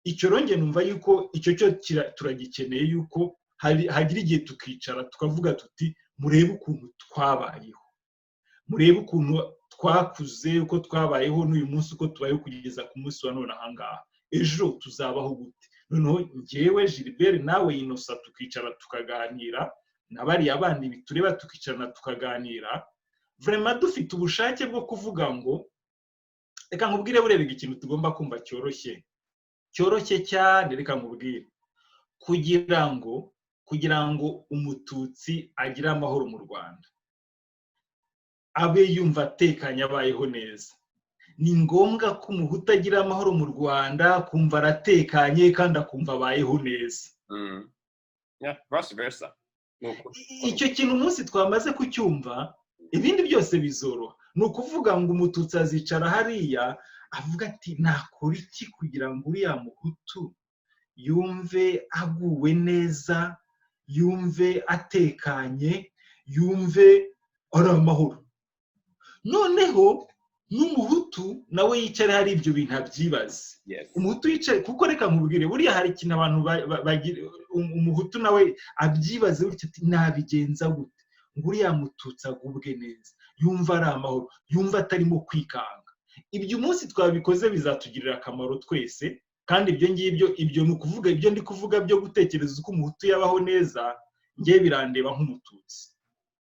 Icyo rero njye numva yuko icyo cyo turagikeneye, yuko hagira igihe tukicara tukavuga tuti: "Murebe ukuntu twabayeho, murebe ukuntu twakuze, uko twabayeho n'uyu munsi, uko tubayeho kugeza ku munsi wa none ahangaha, ejo tuzabaho gute?" Noneho ngewe Gilbert, nawe Inosa, tukicara tukaganira na bariya bandi bitureba, tukicarana tukaganira vraiment dufite ubushake bwo kuvuga ngo reka nkubwire, burerega ikintu tugomba kumva cyoroshye, cyoroshye cyane. Reka nkubwire, kugira ngo Umututsi agire amahoro mu Rwanda, abe yumva atekanye, abayeho neza, ni ngombwa ko Umuhutu agira amahoro mu Rwanda, akumva aratekanye kandi akumva abayeho neza. Yeah, vice versa. Ni ukuri. Icyo kintu umunsi twamaze kucyumva, ibindi byose bizoroha. Ni ukuvuga ngo Umututsi azicara hariya avuga ati: "Nakora iki kugira ngo uriya Muhutu yumve aguwe neza, yumve atekanye, yumve ari amahoro?" Noneho n'Umuhutu nawe yicare hari ibyo bintu abyibaze. Umuhutu yicaye, kuko reka nkubwire, buriya hari ikintu abantu bagira. Umuhutu nawe abyibaze gutya ati: "Nabigenza gute ngo uriya Mututsi agubwe neza, yumva ari amahoro, yumva atarimo kwikanga?" Ibyo umunsi twabikoze bizatugirira akamaro twese. Kandi ibyo ngibyo, ibyo ni ukuvuga, ibyo ndi kuvuga byo gutekereza uko Umuhutu yabaho neza, ngewe birandeba nk'Umututsi,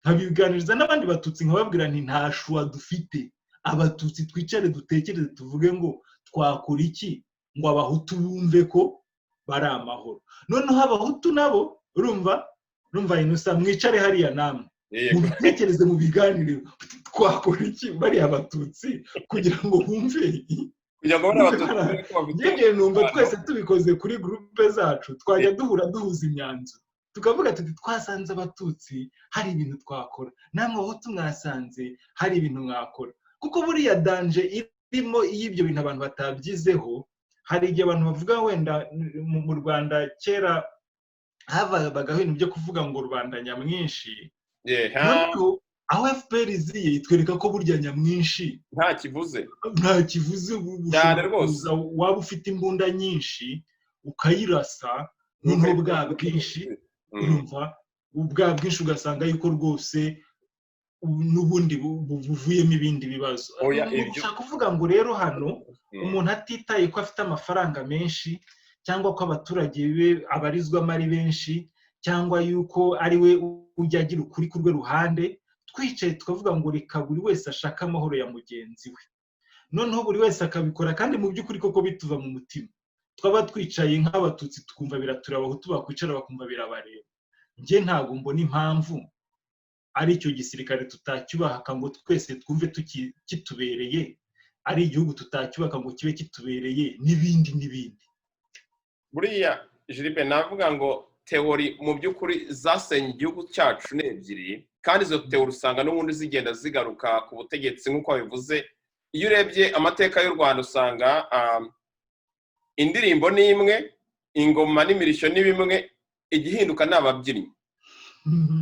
nkabiganiriza n'abandi Batutsi, nkababwira nti: "Nta choix dufite. Abatutsi twicare dutekereze, tuvuge ngo twakora iki ngo Abahutu bumve ko bari amahoro?" Noneho Abahutu nabo, urumva Inusa, mwicare hariya namwe mubitekereze, mubiganire: twakora iki bariya Abatutsi kugira ngo bumve Kugira ngo bariya Abatutsi bumve ko bafite Njye numva twese tubikoze kuri groupe zacu, twajya duhura duhuza imyanzuro, tukavuga tuti: "Twasanze Abatutsi hari ibintu twakora, namwe Abahutu mwasanze hari ibintu mwakora." Kuko buriya danger irimo, iyo ibyo bintu abantu batabyizeho, hari igihe abantu bavuga wenda mu Rwanda kera habagaho ibintu byo kuvuga ngo rubanda nyamwinshi. Noneho aho FPR iziye itwereka ko burya nyamwinshi nta kivuze. Nta kivuze. Cyane Ushobora rwose. kuza waba ufite imbunda nyinshi ukayirasa, noneho bwa bwinshi, urumva, bwa bwinshi ugasanga yuko rwose n'ubundi buvuyemo ibindi bibazo. Oya, Ni ugushaka kuvuga ngo rero hano umuntu atitaye ko afite amafaranga menshi, cyangwa ko abaturage be abarizwamo ari benshi, cyangwa yuko ari we ujya agira ukuri ku rwe ruhande, twicaye tukavuga ngo reka buri wese ashake amahoro ya mugenzi we, noneho buri wese akabikora kandi mu by'ukuri koko bituva mu mutima, twaba twicaye nk'Abatutsi tukumva biratureba, Abahutu bakwicara bakumva birabareba, njye ntabwo mbona impamvu ari icyo gisirikare tutacyubaka ngo twese twumve kitubereye, ari igihugu tutacyubaka ngo kibe kitubereye, n'ibindi n'ibindi. Buriya Gilbert, navuga ngo théorie mu by'ukuri zasenye igihugu cyacu ni ebyiri, kandi izo théorie usanga n'ubundi zigenda zigaruka ku butegetsi nk'uko babivuze. Iyo urebye amateka y'u Rwanda, usanga indirimbo ni imwe, ingoma n'imirishyo ni bimwe, igihinduka ni ababyinnyi.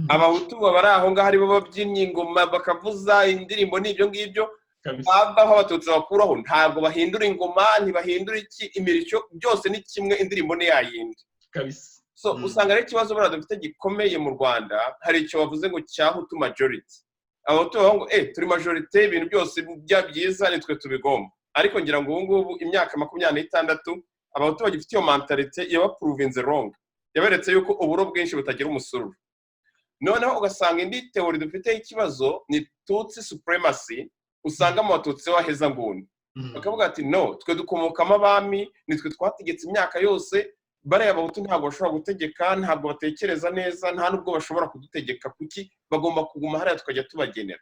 Abahutu baba ari aho ngaho, aribo babyinnyi, ingoma bakavuza, indirimbo ni ibyo ngibyo. Bavaho, Abatutsi bakuraho, ntabwo bahindura ingoma, ntibahindura iki, imirishyo, byose ni kimwe, indirimbo ni yayindi. So usanga rero ikibazo buriya dufite gikomeye mu Rwanda, hari icyo bavuze ngo cya Hutu majority. Abahutu bavuga ngo turi majorité, ibintu byose bya byiza nitwe tubigomba. Ariko ngira ngo ubu ngubu imyaka 26 Abahutu bagifite iyo mentalité yabaprovinze wrong, yaberetse yuko uburo bwinshi butagira umusururu. Noneho ugasanga indi theory dufiteho ikibazo ni Tutsi supremacy, usanga mu Batutsi wahezanguni bakavuga ati: "No, twe dukomokamo abami, nitwe twategetse imyaka yose, bariya Bahutu ntabwo bashobora gutegeka, ntabwo batekereza neza, nta nubwo bashobora kudutegeka. Kuki bagomba kuguma hariya tukajya tubagenera?"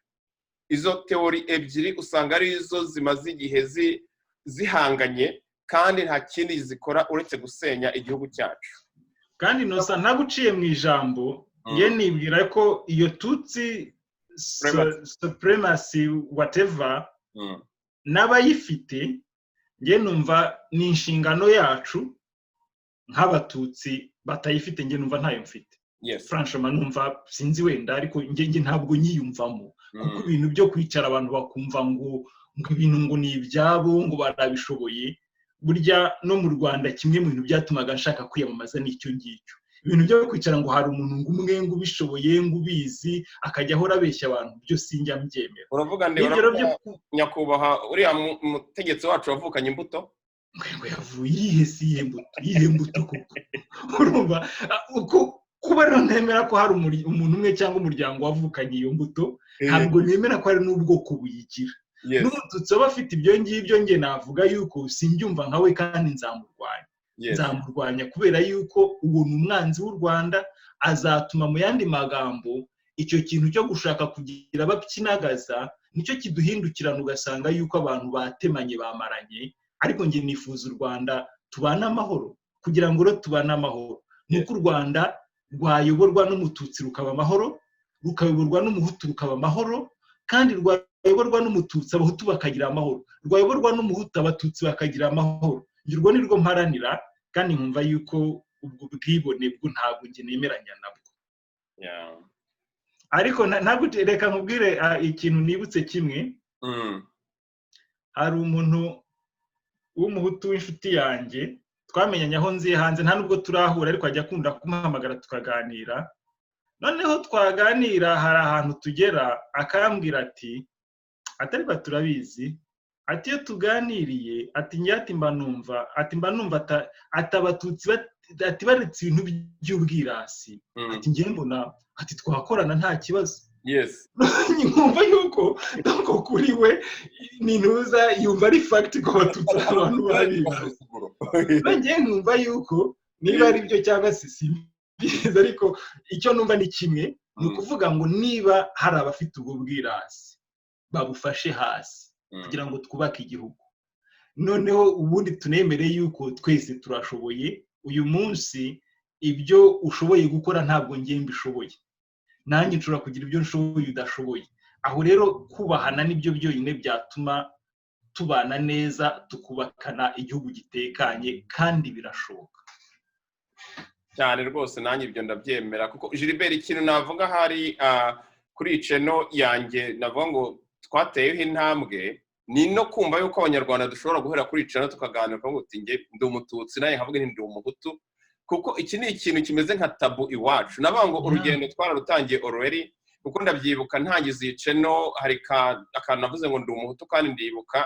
Izo theory ebyiri usanga ari zo zimaze igihe zihanganye, kandi nta kindi zikora uretse gusenya igihugu cyacu. Kandi Innocent, ntaguciye mu ijambo, ye nibwira ko iyo Tutsi supremacy, whatever, n'abayifite, njye numva ni inshingano yacu nk'Abatutsi batayifite. Njye numva ntayo mfite. Franchement, numva sinzi wenda, ariko njye ntabwo nyiyumvamo, kuko ibintu byo kwicara abantu bakumva ngo ibintu ngo ni ibyabo, ngo barabishoboye. Burya no mu Rwanda, kimwe mu bintu byatumaga nshaka kwiyamamaza n'icyo ngicyo, ibintu byo kwicara ngo hari umuntu ngo umwe ngo ubishoboye, ngo ubizi, akajya ahora abeshya abantu, byo sinjya mbyemera. Uravuga nde? Nyakubahwa uriya mutegetsi wacu wavukanye imbuto? Ngo yavuye iyihe si iyihe mbuto, iyihe mbuto koko? Urumva kuba rero ntemera ko hari umuntu umwe cyangwa umuryango wavukanye iyo mbuto, ntabwo nemera ko hari n'ubwoko buyigira. N'Umututsi waba afite ibyo ngibyo, nge navuga yuko simbyumva nka we, kandi nzamurwanya. Nzamurwanya kubera yuko uwo ni umwanzi w'u Rwanda. Azatuma, mu yandi magambo, icyo kintu cyo gushaka kugira abapyinagaza nicyo kiduhindukirana, ugasanga yuko abantu batemanye, bamaranye. Ariko njye nifuza u Rwanda tubane amahoro. Kugira ngo rero tubane amahoro, ni uko u Rwanda rwayoborwa n'Umututsi rukaba amahoro, rukayoborwa n'Umuhutu rukaba amahoro, kandi rwayoborwa n'Umututsi Abahutu bakagira amahoro, rwayoborwa n'Umuhutu Abatutsi bakagira amahoro. Urwo ni rwo mparanira, kandi nkumva yuko ubwo bwibone bwo ntabwo njye nemeranya nabwo. Ariko ntabwo, reka nkubwire ikintu nibutse kimwe. Hari umuntu w'Umuhutu w'inshuti yanjye twamenyanye aho nziye hanze, nta nubwo turahura, ariko ajya akunda kumuhamagara tukaganira. Noneho twaganira, hari ahantu tugera akambwira ati: "Atari turabizi," ati, "iyo tuganiriye," ati, "njye," ati, "mba numva," ati, "mba numva ati Abatutsi," ati, "baretse ibintu by'ubwirasi," ati, "njye mbona," ati, "twakorana nta kibazo." Nkumva yuko kuri we ni ntuza, yumva ari fact ko Abatutsi ari abantu b'abirasi. Nongeye nkumva yuko niba ari byo cyangwa se simbizi, ariko icyo numva ni kimwe, ni ukuvuga ngo niba hari abafite ubwo bwirasi, babufashe hasi kugira ngo twubake igihugu. Noneho ubundi tunemere yuko twese turashoboye. Uyu munsi ibyo ushoboye gukora ntabwo ngiye mbishoboye, nanjye nshobora kugira ibyo nshoboye udashoboye. Aho rero kubahana nibyo byonyine byatuma tubana neza, tukubakana igihugu gitekanye, kandi birashoboka. Cyane rwose, nanjye ibyo ndabyemera. Kuko Gilbert, ikintu navuga hari kuri iyi channel yanjye, navuga ngo twateyeho intambwe, ni no kumva yuko Abanyarwanda dushobora guhera kuri iyi channel tukaganira, ukavuga uti: "Njye ndi Umututsi," nawe nkavuga nti: "Ndi Umuhutu," kuko iki ni ikintu kimeze nka taboo iwacu. Navuga ngo urugendo twararutangiye already, kuko ndabyibuka ntangiza iyi channel, hari akantu navuze ngo ndi Umuhutu, kandi ndibuka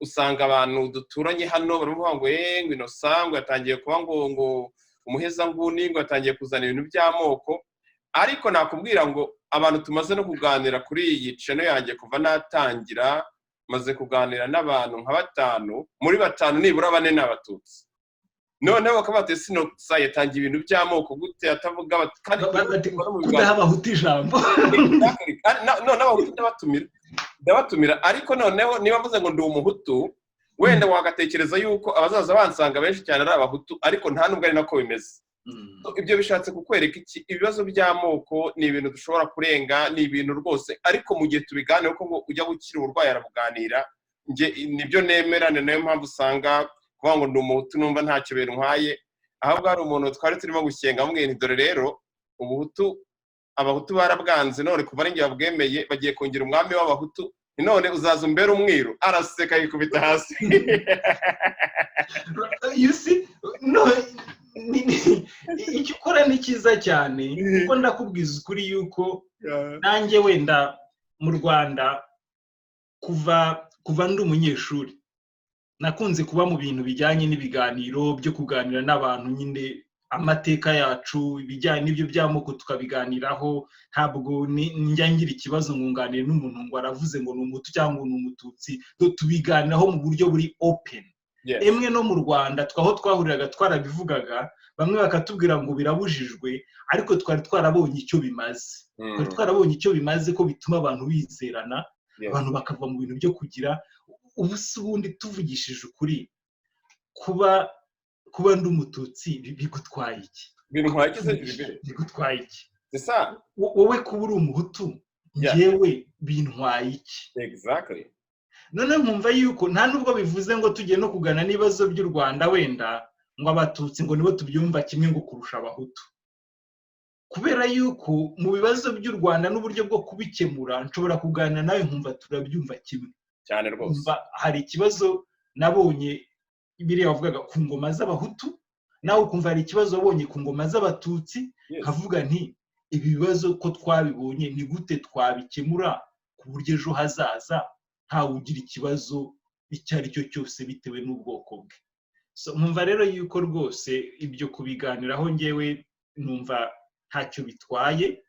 usanga abantu duturanye hano baravuga ngo: "Eee," ngo, "Innocent," ngo, "yatangiye kuba," ngo "umuhezanguni," ngo "yatangiye kuzana ibintu by'amoko." Ariko nakubwira ngo abantu tumaze no kuganira kuri iyi channel yanjye kuva natangira, maze kuganira n'abantu nka batanu, muri batanu nibura bane ni Abatutsi. Noneho bakaba bati: "Innocent yatangiye ibintu by'amoko gute?" Atavuga kandi kudaha Abahutu ijambo. None Abahutu ndabatumira, ndabatumira, ariko noneho niba mvuze ngo ndi Umuhutu, wenda wagatekereza yuko abazaza bansanga benshi cyane ari Abahutu, ariko nta nubwo ari nako bimeze. Ibyo bishatse kukwereka iki? Ibibazo by'amoko ni ibintu dushobora kurenga, ni ibintu rwose, ariko mu gihe tubiganira, kuko ngo ujya gukira uburwayi arabuganira. Nibyo nemera, ni nayo mpamvu usanga kuvuga ngo ndi Umuhutu numva ntacyo bintwaye. Ahubwo hari umuntu twari turimo gushyenga, amubwira nti: "Dore rero Ubuhutu, Abahutu barabwanze, none kuva ari njye babwemeye bagiye kongera umwami w'Abahutu, none uzaza umbere umwiru." Araseka yikubita hasi. You see, no, icyo ukora ni cyiza cyane, kuko ndakubwiza ukuri yuko nanjye wenda mu Rwanda, kuva ndi umunyeshuri, nakunze kuba mu bintu bijyanye n'ibiganiro byo kuganira n'abantu nyine. Amateka yacu, ibijyanye n'ibyo by'amoko, tukabiganiraho. Ntabwo njya ngira ikibazo ngo nganire n'umuntu ngo aravuze ngo ni Umuhutu cyangwa ni Umututsi. Tubiganiraho mu buryo buri open. Emwe no mu Rwanda twaho twahuriraga twarabivugaga, bamwe bakatubwira ngo birabujijwe, ariko twari twarabonye icyo bimaze. Twari twarabonye icyo bimaze, ko bituma abantu bizerana, abantu bakava mu bintu byo kugira ubu se. Ubundi tuvugishije ukuri, kuba ndi Umututsi bigutwaye iki? Bintwaye iki se, Gilbert? Bigutwaye iki? C'est ça. Wowe kuba uri Umuhutu, njyewe bintwaye iki? Exactly. Noneho nkumva yuko nta nubwo bivuze ngo tugiye no kugana n'ibibazo by'u Rwanda, wenda ngo Abatutsi ngo nibo tubyumva kimwe ngo kurusha Abahutu, kubera yuko mu bibazo by'u Rwanda n'uburyo bwo kubikemura nshobora kuganira nawe nkumva turabyumva kimwe. Cyane rwose. Nkumva hari ikibazo nabonye, biriya wavugaga ku ngoma z'Abahutu, nawe ukumva hari ikibazo wabonye ku ngoma z'Abatutsi, nkavuga nti ibi bibazo ko twabibonye, ni gute twabikemura ku buryo ejo hazaza ntawe ugira ikibazo icyo ari cyo cyose bitewe n'ubwoko bwe? So, nkumva rero yuko rwose ibyo kubiganiraho ngewe numva ntacyo bitwaye.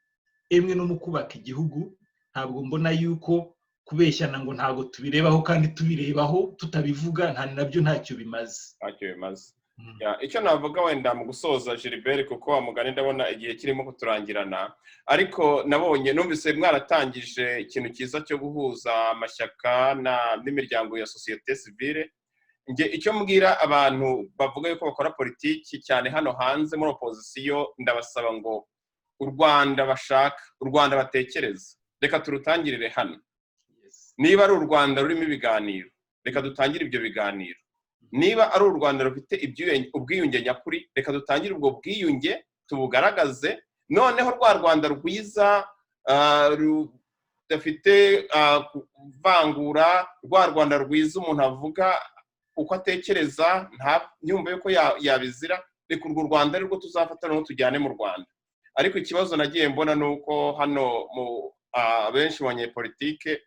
Emwe no mu kubaka igihugu, ntabwo mbona yuko kubeshyana ngo ntabwo tubirebaho kandi tubirebaho, tutabivuga nta nabyo ntacyo bimaze. Ntacyo bimaze. Ya, icyo navuga wenda mu gusoza, Gilbert, kuko wa mugani ndabona igihe kirimo kuturangirana, ariko nabonye, numvise mwaratangije ikintu cyiza cyo guhuza amashyaka n'imiryango ya sosiyete sivile. Nge icyo mbwira abantu bavuga yuko bakora politiki cyane hano hanze muri opozisiyo, ndabasaba ngo u Rwanda bashaka, u Rwanda batekereza, reka turutangirire hano. Niba ari u Rwanda rurimo ibiganiro, reka dutangire ibyo biganiro. Niba ari u Rwanda rufite ubwiyunge nyakuri, reka dutangire ubwo bwiyunge tubugaragaze. Noneho rwa Rwanda rwiza rudafite kuvangura, rwa Rwanda rwiza umuntu avuga uko atekereza ntiyumve yuko yabizira, reka urwo Rwanda arirwo tuzafata noneho tujyane mu Rwanda. Ariko ikibazo nagiye mbona ni uko hano mu abenshi mu banyepolitike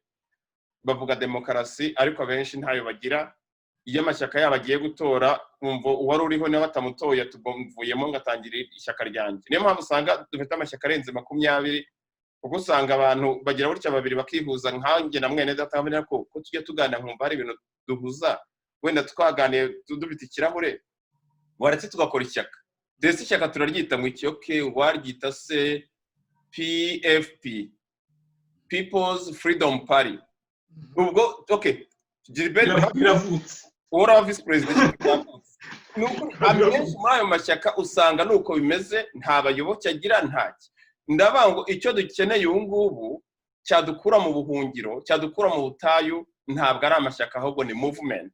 bavuga demokarasi, ariko abenshi ntayo bagira. Iyo amashyaka yabo agiye gutora, wumva uwari uriho niba batamutoye, tuvuyemo ngatangira ishyaka ryanjye. Niyo mpamvu usanga dufite amashyaka arenze 20, kuko usanga abantu bagira gutya babiri bakihuza, nkanjye na mwene data, nkabona ko tujya tuganira nkumva hari ibintu duhuza, wenda twaganiye dufite ikirahure, waretse tugakora ishyaka. Ndetse ishyaka turaryita ngo iki? Okay, waryita se PFP, People's Freedom Party. Ubwo okay, Gilbert Biravutse. Uhora visi perezida. Ni ukuri, abenshi muri ayo mashyaka usanga ni uko bimeze, nta bayoboke agira, ntacyo. Ndavuga ngo icyo dukeneye ubu ngubu cyadukura mu buhungiro, cyadukura mu butayu, ntabwo ari amashyaka, ahubwo ni movement.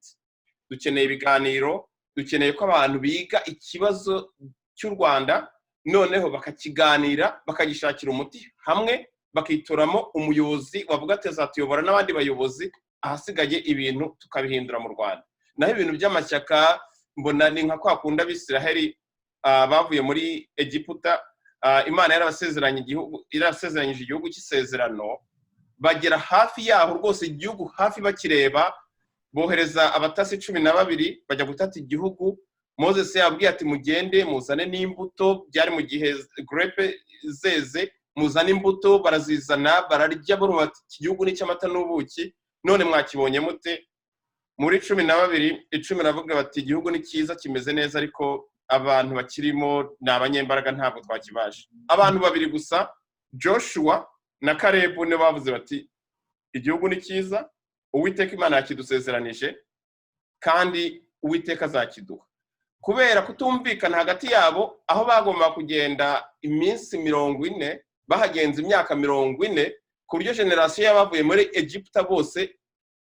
Dukeneye ibiganiro, dukeneye ko abantu biga ikibazo cy'u Rwanda, noneho bakakiganira, bakagishakira umuti hamwe, bakitoramo umuyobozi wavuga ati azatuyobora n'abandi bayobozi, ahasigaye ibintu tukabihindura mu Rwanda. Naho ibintu by'amashyaka mbona ni nka kwa kundi Abisiraheli bavuye muri Egiputa, Imana yarabasezeranye igihugu, yarabasezeranyije igihugu cy'isezerano, bagera hafi yaho rwose, igihugu hafi bakireba, bohereza abatasi 12 bajya gutata igihugu. Moses yabwiye ati mugende muzane n'imbuto, byari mu gihe grape zeze, muzane imbuto. Barazizana, bararya, barumva bati iki gihugu ni icy'amata n'ubuki, none mwakibonye mute? Muri 12, 10 baravuga bati igihugu ni cyiza, kimeze neza, ariko abantu bakirimo ni abanyembaraga, ntabwo twakibasha. Abantu babiri gusa, Joshua na Karebu, nibo bavuze bati igihugu ni cyiza, Uwiteka Imana yakidusezeranije kandi Uwiteka azakiduha. Kubera kutumvikana hagati yabo, aho bagomba kugenda iminsi 40 bahagenza imyaka 40, ku buryo génération y'abavuye muri Egiputa bose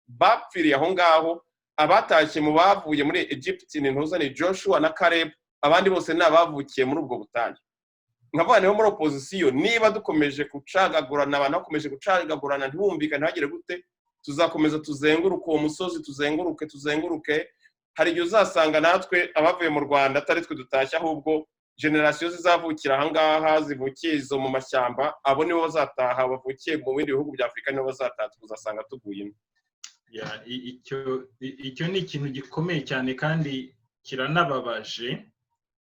bapfiriye aho ngaho. Abatashye mu bavuye muri Egiputa ni ntuza, ni Joshua na Caleb, abandi bose ni abavukiye muri ubwo butayu. Nkavuga niho muri opozisiyo, niba dukomeje gucagagurana, abantu bakomeje gucagagurana, ntibumvikane, ntibagire gute, tuzakomeza tuzenguruke uwo musozi, tuzenguruke, tuzenguruke. Hari igihe uzasanga natwe abavuye mu Rwanda atari twe dutashye, ahubwo génération zizavukira ahangaha, zivukiye izo mu mashyamba, abo nibo bazataha, bavukiye mu bindi bihugu bya Afurika nibo bazataha, tuzasanga tuguye ino. Ya, icyo ni ikintu gikomeye cyane kandi kiranababaje.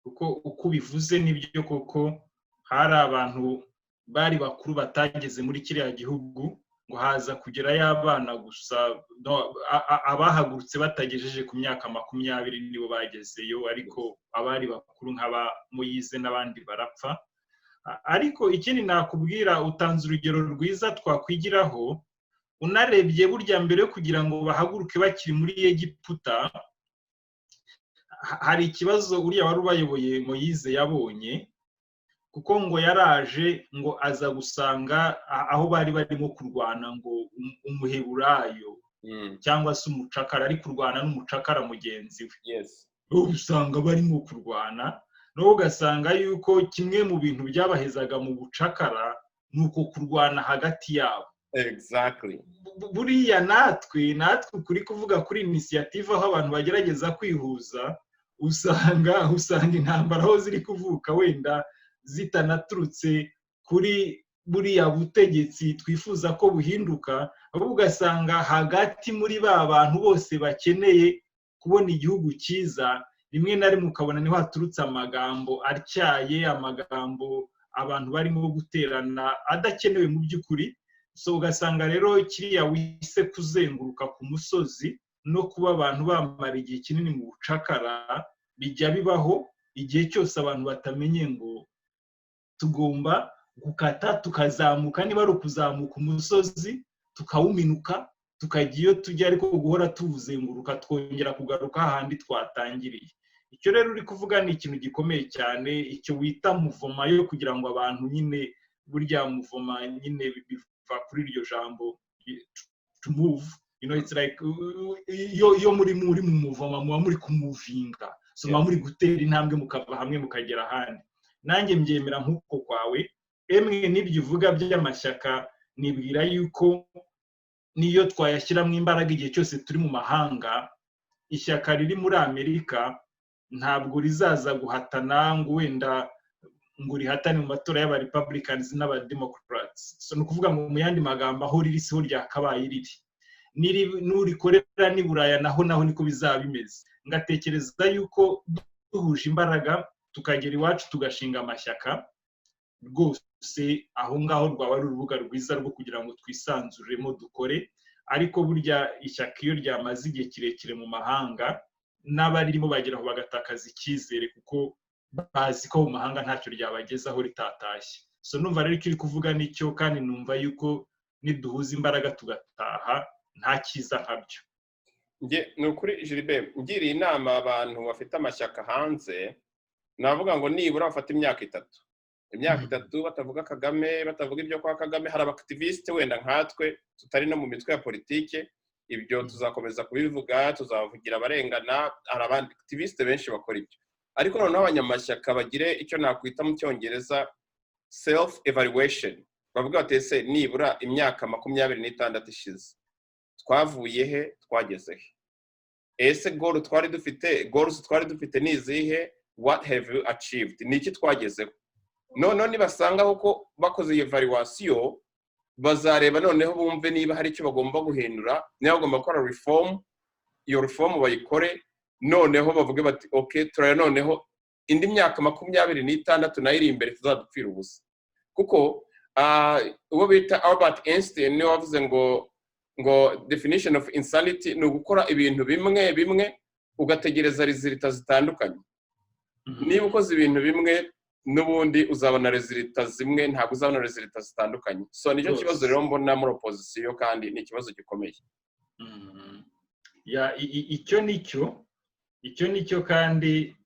Kuko uko ubivuze nibyo koko, hari abantu bari bakuru batageze muri kiriya gihugu, ngo haza kugerayo abana gusa. Abahagurutse batagejeje ku myaka 20 nibo bagezeyo, ariko abari bakuru nk'aba Moyize n'abandi barapfa. Ariko ikindi nakubwira, utanze urugero rwiza twakwigiraho. Unarebye burya mbere yo kugira ngo bahaguruke bakiri muri Egiputa, hari ikibazo uriya wari ubayoboye Moyize yabonye, kuko ngo yaraje ngo aza gusanga aho bari barimo kurwana ngo Umuheburayo cyangwa se umucakara ari kurwana n'umucakara mugenzi we. Usanga barimo kurwana, nawe ugasanga yuko kimwe mu bintu byabahezaga mu bucakara ni uko kurwana hagati yabo. Buriya natwe kuri kuvuga kuri initiative, aho abantu bagerageza kwihuza, usanga intambara aho ziri kuvuka wenda zitanaturutse kuri buriya butegetsi twifuza ko buhinduka, ahubwo ugasanga hagati muri ba bantu bose bakeneye kubona igihugu cyiza, rimwe na rimwe ukabona niho haturutse amagambo atyaye, amagambo abantu barimo guterana adakenewe mu by'ukuri. So ugasanga rero kiriya wise kuzenguruka ku musozi no kuba abantu bamara igihe kinini mu bucakara bijya bibaho igihe cyose abantu batamenye ngo tugomba gukata tukazamuka, niba ari ukuzamuka umusozi tukawuminuka tukajya iyo tujya, ariko guhora tuwuzenguruka twongera kugaruka hahandi twatangiriye. Icyo rero uri kuvuga ni ikintu gikomeye cyane, icyo wita mouvement yo kugira ngo abantu nyine, burya mouvement nyine biva kuri iryo jambo "to move". It's like iyo muri mu mouvement muba muri kumuvinga, so muba muri gutera intambwe mukava hamwe mukagera ahandi. Nanjye mbyemera nk'uko kwawe. Emwe n'ibyo uvuga by'amashyaka, nibwira yuko niyo twayashyiramo imbaraga igihe cyose turi mu mahanga, ishyaka riri muri Amerika ntabwo rizaza guhatana ngo wenda ngo rihatane mu matora y'aba Republicans n'aba Democrats. So ni ukuvuga ngo mu yandi magambo, aho riri siho ryakabaye riri. N'urikorera n'i Buraya naho niko bizaba bimeze. Ngatekereza yuko duhuje imbaraga tukagera iwacu tugashinga amashyaka, rwose aho ngaho rwaba ari urubuga rwiza rwo kugira ngo twisanzuremo dukore. Ariko burya ishyaka iyo ryamaze igihe kirekire mu mahanga, n'abaririmo bageraho bagatakaza icyizere, kuko bazi ko mu mahanga ntacyo ryabagezaho ritatashye. So numva rero icyo uri kuvuga nicyo, kandi numva yuko niduhuza imbaraga tugataha nta cyiza nkabyo. Ni ukuri Gilbert, ngiriye inama abantu bafite amashyaka hanze, navuga ngo nibura bafate imyaka 3, imyaka 3 batavuga Kagame, batavuga ibyo kwa Kagame. Hari aba activistes wenda nkatwe tutari no mu mitwe ya politike, ibyo tuzakomeza kubivuga, tuzavugira abarengana. Hari aba activistes benshi bakora ibyo, ariko noneho abanyamashyaka bagire icyo nakwita mu Cyongereza self evaluation, bavuga bati: "Ese nibura imyaka 26 ishize twavuye he, twageze he? Ese goal twari dufite, goals twari dufite ni izihe? What have you achieved? Ni iki twagezeho?" Noneho nibasanga koko bakoze iyo evaluation, bazareba noneho bumve niba hari icyo bagomba guhindura, niba bagomba gukora reform, iyo reform bayikore. Noneho bavuge bati: "Ok, turaya noneho indi myaka 26 nayo iri imbere tuzadupfira ubusa." Kuko uwo bita Albert Einstein niwe wavuze ngo "Definition of insanity ni ugukora ibintu bimwe bimwe ugategereza résultats zitandukanye." Niba ukoze ibintu bimwe, n'ubundi uzabona résultats zimwe, ntabwo uzabona résultats zitandukanye. So nicyo kibazo rero mbona muri opposition, kandi ni ikibazo gikomeye. Icyo nicyo, icyo nicyo, kandi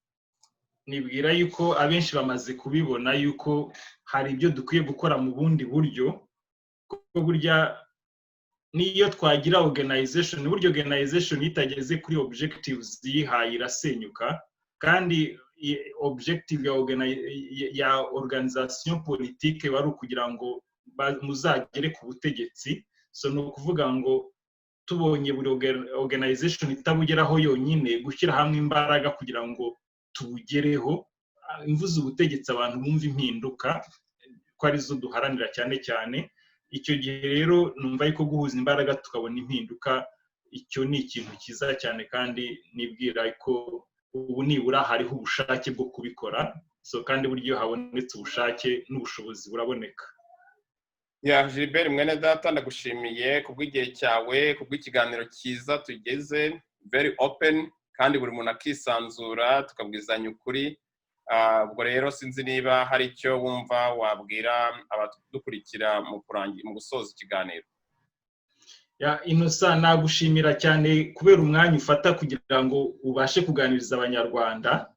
nibwira yuko abenshi bamaze kubibona yuko hari ibyo dukwiye gukora mu bundi buryo, kuko burya n'iyo twagira organization, burya organization iyo itageze kuri objectives yihaye irasenyuka. Kandi objective ya organisation politique wari ukugira ngo muzagere ku butegetsi. So ni ukuvuga ngo tubonye buri organization itabugeraho yonyine, gushyira hamwe imbaraga kugira ngo tubugereho, mvuze ubutegetsi abantu bumva impinduka ko arizo duharanira cyane cyane. Icyo gihe rero numva yuko guhuza imbaraga tukabona impinduka, icyo ni ikintu cyiza cyane, kandi nibwira ko Ubu nibura hariho ubushake bwo kubikora. So kandi buryo iyo habonetse ubushake, n'ubushobozi buraboneka. Ya, Gilbert mwene data, ndagushimiye kubw'igihe cyawe, kubw'ikiganiro cyiza tugeze, very open, kandi buri muntu akisanzura, tukabwizanya ukuri. Ubwo rero sinzi niba hari icyo wumva wabwira abadukurikira mu gusoza ikiganiro. Ya, Innocent, nagushimira cyane kubera umwanya ufata kugira ngo ubashe kuganiriza Abanyarwanda,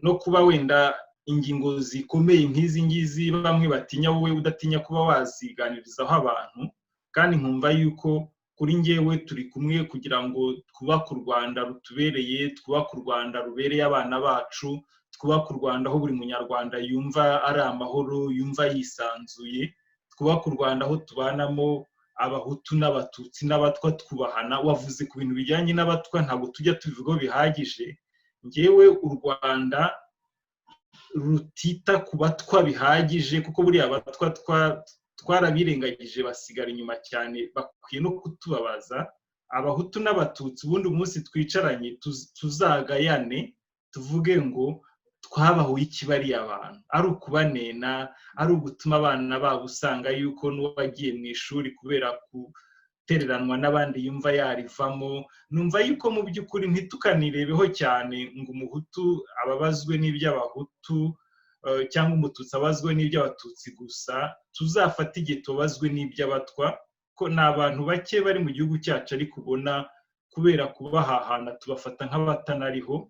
no kuba wenda ingingo zikomeye nk'izi ngizi bamwe batinya, wowe udatinya kuba waziganirizaho abantu. Kandi nkumva yuko kuri njyewe turi kumwe kugira ngo twubake u Rwanda rutubereye, twubake u Rwanda rubereye abana bacu, twubake u Rwanda aho buri Munyarwanda yumva ari amahoro, yumva yisanzuye, twubake u Rwanda aho tubanamo Abahutu n'Abatutsi n'Abatwa twubahana. Wavuze ku bintu bijyanye n'Abatwa, ntabwo tujya tubivugaho bihagije. Ngewe u Rwanda rutita ku Batwa bihagije, kuko buriya Abatwa twarabirengagije, basigara inyuma cyane, bakwiye no kutubabaza. Abahutu n'Abatutsi, ubundi umunsi twicaranye tuzagayane, tuvuge ngo twabahuye iki bariya abantu, ari ukubanena, ari ugutuma abana babo usanga yuko n'uwagiye mu ishuri kubera gutereranwa n'abandi yumva yarivamo. Numva yuko mu by'ukuri ntitukanirebeho cyane ngo Umuhutu ababazwe n'iby'Abahutu cyangwa Umututsi abazwe n'iby'Abatutsi gusa. Tuzafate igihe tubabazwe n'iby'Abatwa, ko ni abantu bake bari mu gihugu cyacu, ariko ubona kubera kubahahana tubafata nk'abatanariho.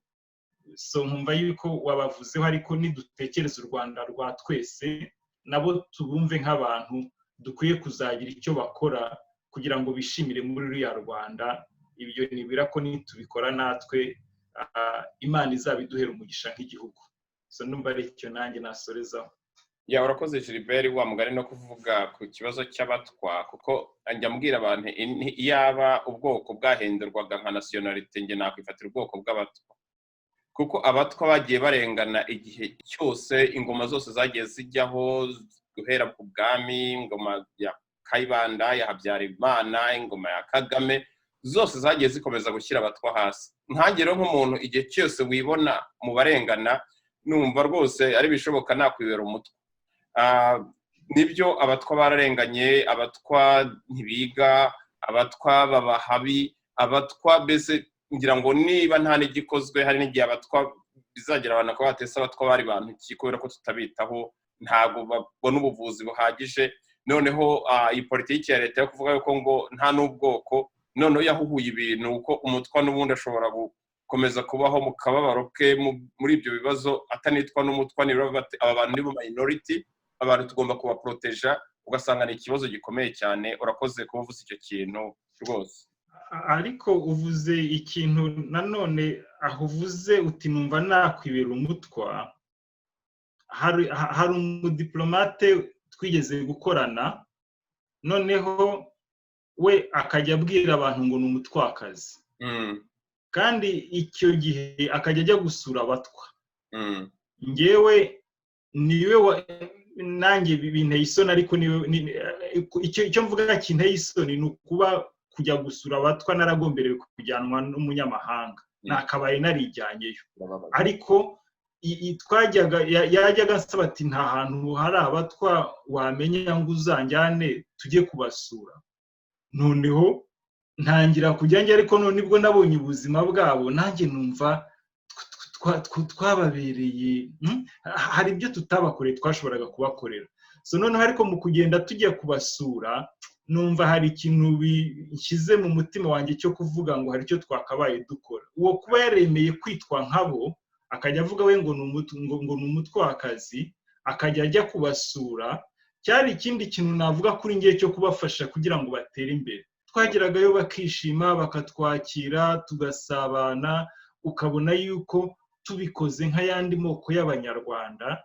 So nkumva yuko wabavuzeho, ariko nidutekereza u Rwanda rwa twese, nabo tubumve nk'abantu dukwiye kuzagira icyo bakora kugira ngo bishimire muri ruriya Rwanda. Ibyo nibwira ko nitubikora natwe, Imana izabiduhera umugisha nk'igihugu. So numva ari icyo nanjye nasorezaho. Ya, urakoze Gilbert. Wa mugani no kuvuga ku kibazo cy'Abatwa, kuko njya mbwira abantu, iyaba ubwoko bwahindurwaga nka nationalité, njye nakwifatira ubwoko bw'Abatwa, kuko Abatwa bagiye barengana igihe cyose, ingoma zose zagiye zijyaho, guhera ku bwami, ingoma ya Kayibanda, ya Habyarimana, ingoma ya Kagame, zose zagiye zikomeza gushyira Abatwa hasi. Nkange rero nk'umuntu igihe cyose wibona mu barengana, numva rwose ari bishoboka nakwibera umutwa. Nibyo, Abatwa bararenganye. Abatwa ntibiga, Abatwa baba habi, Abatwa mbese ngira ngo niba nta n'igikozwe, hari n'igihe Abatwa bizagira abantu bakaba batese Abatwa bari bantu ki, kubera ko tutabitaho, ntabwo babona ubuvuzi buhagije. Noneho iyi politiki ya leta yo kuvuga yuko ngo nta n'ubwoko, noneho yahuhuye ibintu, kuko umutwa n'ubundi ashobora gukomeza kubaho mu kababaro ke, muri ibyo bibazo, atanitwa n'umutwa. Nibura bati, aba bantu ni bo minority, abantu tugomba kubaporoteja, ugasanga ni ikibazo gikomeye cyane. Urakoze kuba uvuze icyo kintu rwose. Ariko uvuze ikintu nanone, aho uvuze uti numva nakwibera umutwa, hari umudiplomate twigeze gukorana, noneho we akajya abwira abantu ngo ni umutwakazi, kandi icyo gihe akajya ajya gusura Abatwa. Ngewe niwe nanjye binteye isoni, ariko icyo mvuga kinteye isoni ni ukuba kujya gusura Abatwa naragomberewe kujyanwa n'umunyamahanga, nakabaye narijyanyeyo. Birababaje. Ariko twajyaga yajyaga asaba ati: "Nta hantu hari Abatwa wamenya ngo uzanjyane tujye kubasura?" Noneho ntangira kujya njya, ariko none nibwo nabonye ubuzima bwabo, nanjye numva twababereye, hari ibyo tutabakoreye twashoboraga kubakorera. So noneho ariko mu kugenda tujya kubasura, numva hari ikintu bishyize mu mutima wanjye cyo kuvuga ngo hari icyo twakabaye dukora. Uwo kuba yaremeye kwitwa nkabo, akajya avuga we ngo ni umutwakazi, akajya ajya kubasura, cyari ikindi kintu navuga kuri ngiye cyo kubafasha kugira ngo batere imbere. Twageragayo bakishima, bakatwakira, tugasabana, ukabona yuko tubikoze nk'ayandi moko y'Abanyarwanda,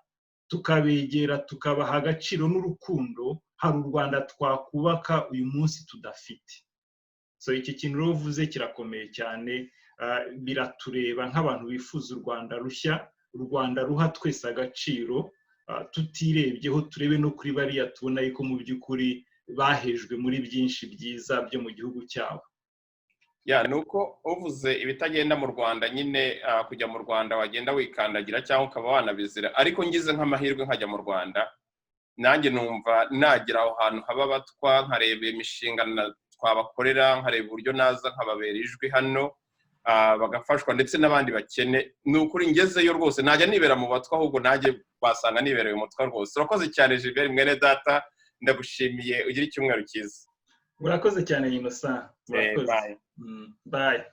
tukabegera, tukabaha agaciro n'urukundo, hari u Rwanda twakubaka uyu munsi tudafite. So iki kintu rero uvuze kirakomeye cyane, biratureba nk'abantu bifuza u Rwanda rushya, u Rwanda ruha twese agaciro, tutirebyeho, turebe no kuri bariya tubona yuko mu by'ukuri bahejwe muri byinshi byiza byo mu gihugu cyabo. Ya, ni uko uvuze ibitagenda mu Rwanda nyine, kujya mu Rwanda wagenda wikandagira cyangwa ukaba wanabizira. Ariko ngize nk'amahirwe nkajya mu Rwanda, nanjye numva nagira aho hantu haba Abatwa, nkareba imishinga twabakorera, nkareba uburyo naza nkababera ijwi hano, bagafashwa ndetse n'abandi bakene. Ni ukuri ngezeyo rwose najya nibera mu Batwa, ahubwo nanjye wasanga nibereye umutwa rwose. Urakoze cyane, Gilbert mwene data, ndagushimiye. Ugire icyumweru cyiza. Urakoze cyane, Innocent. Urakoze. Bye. Bye.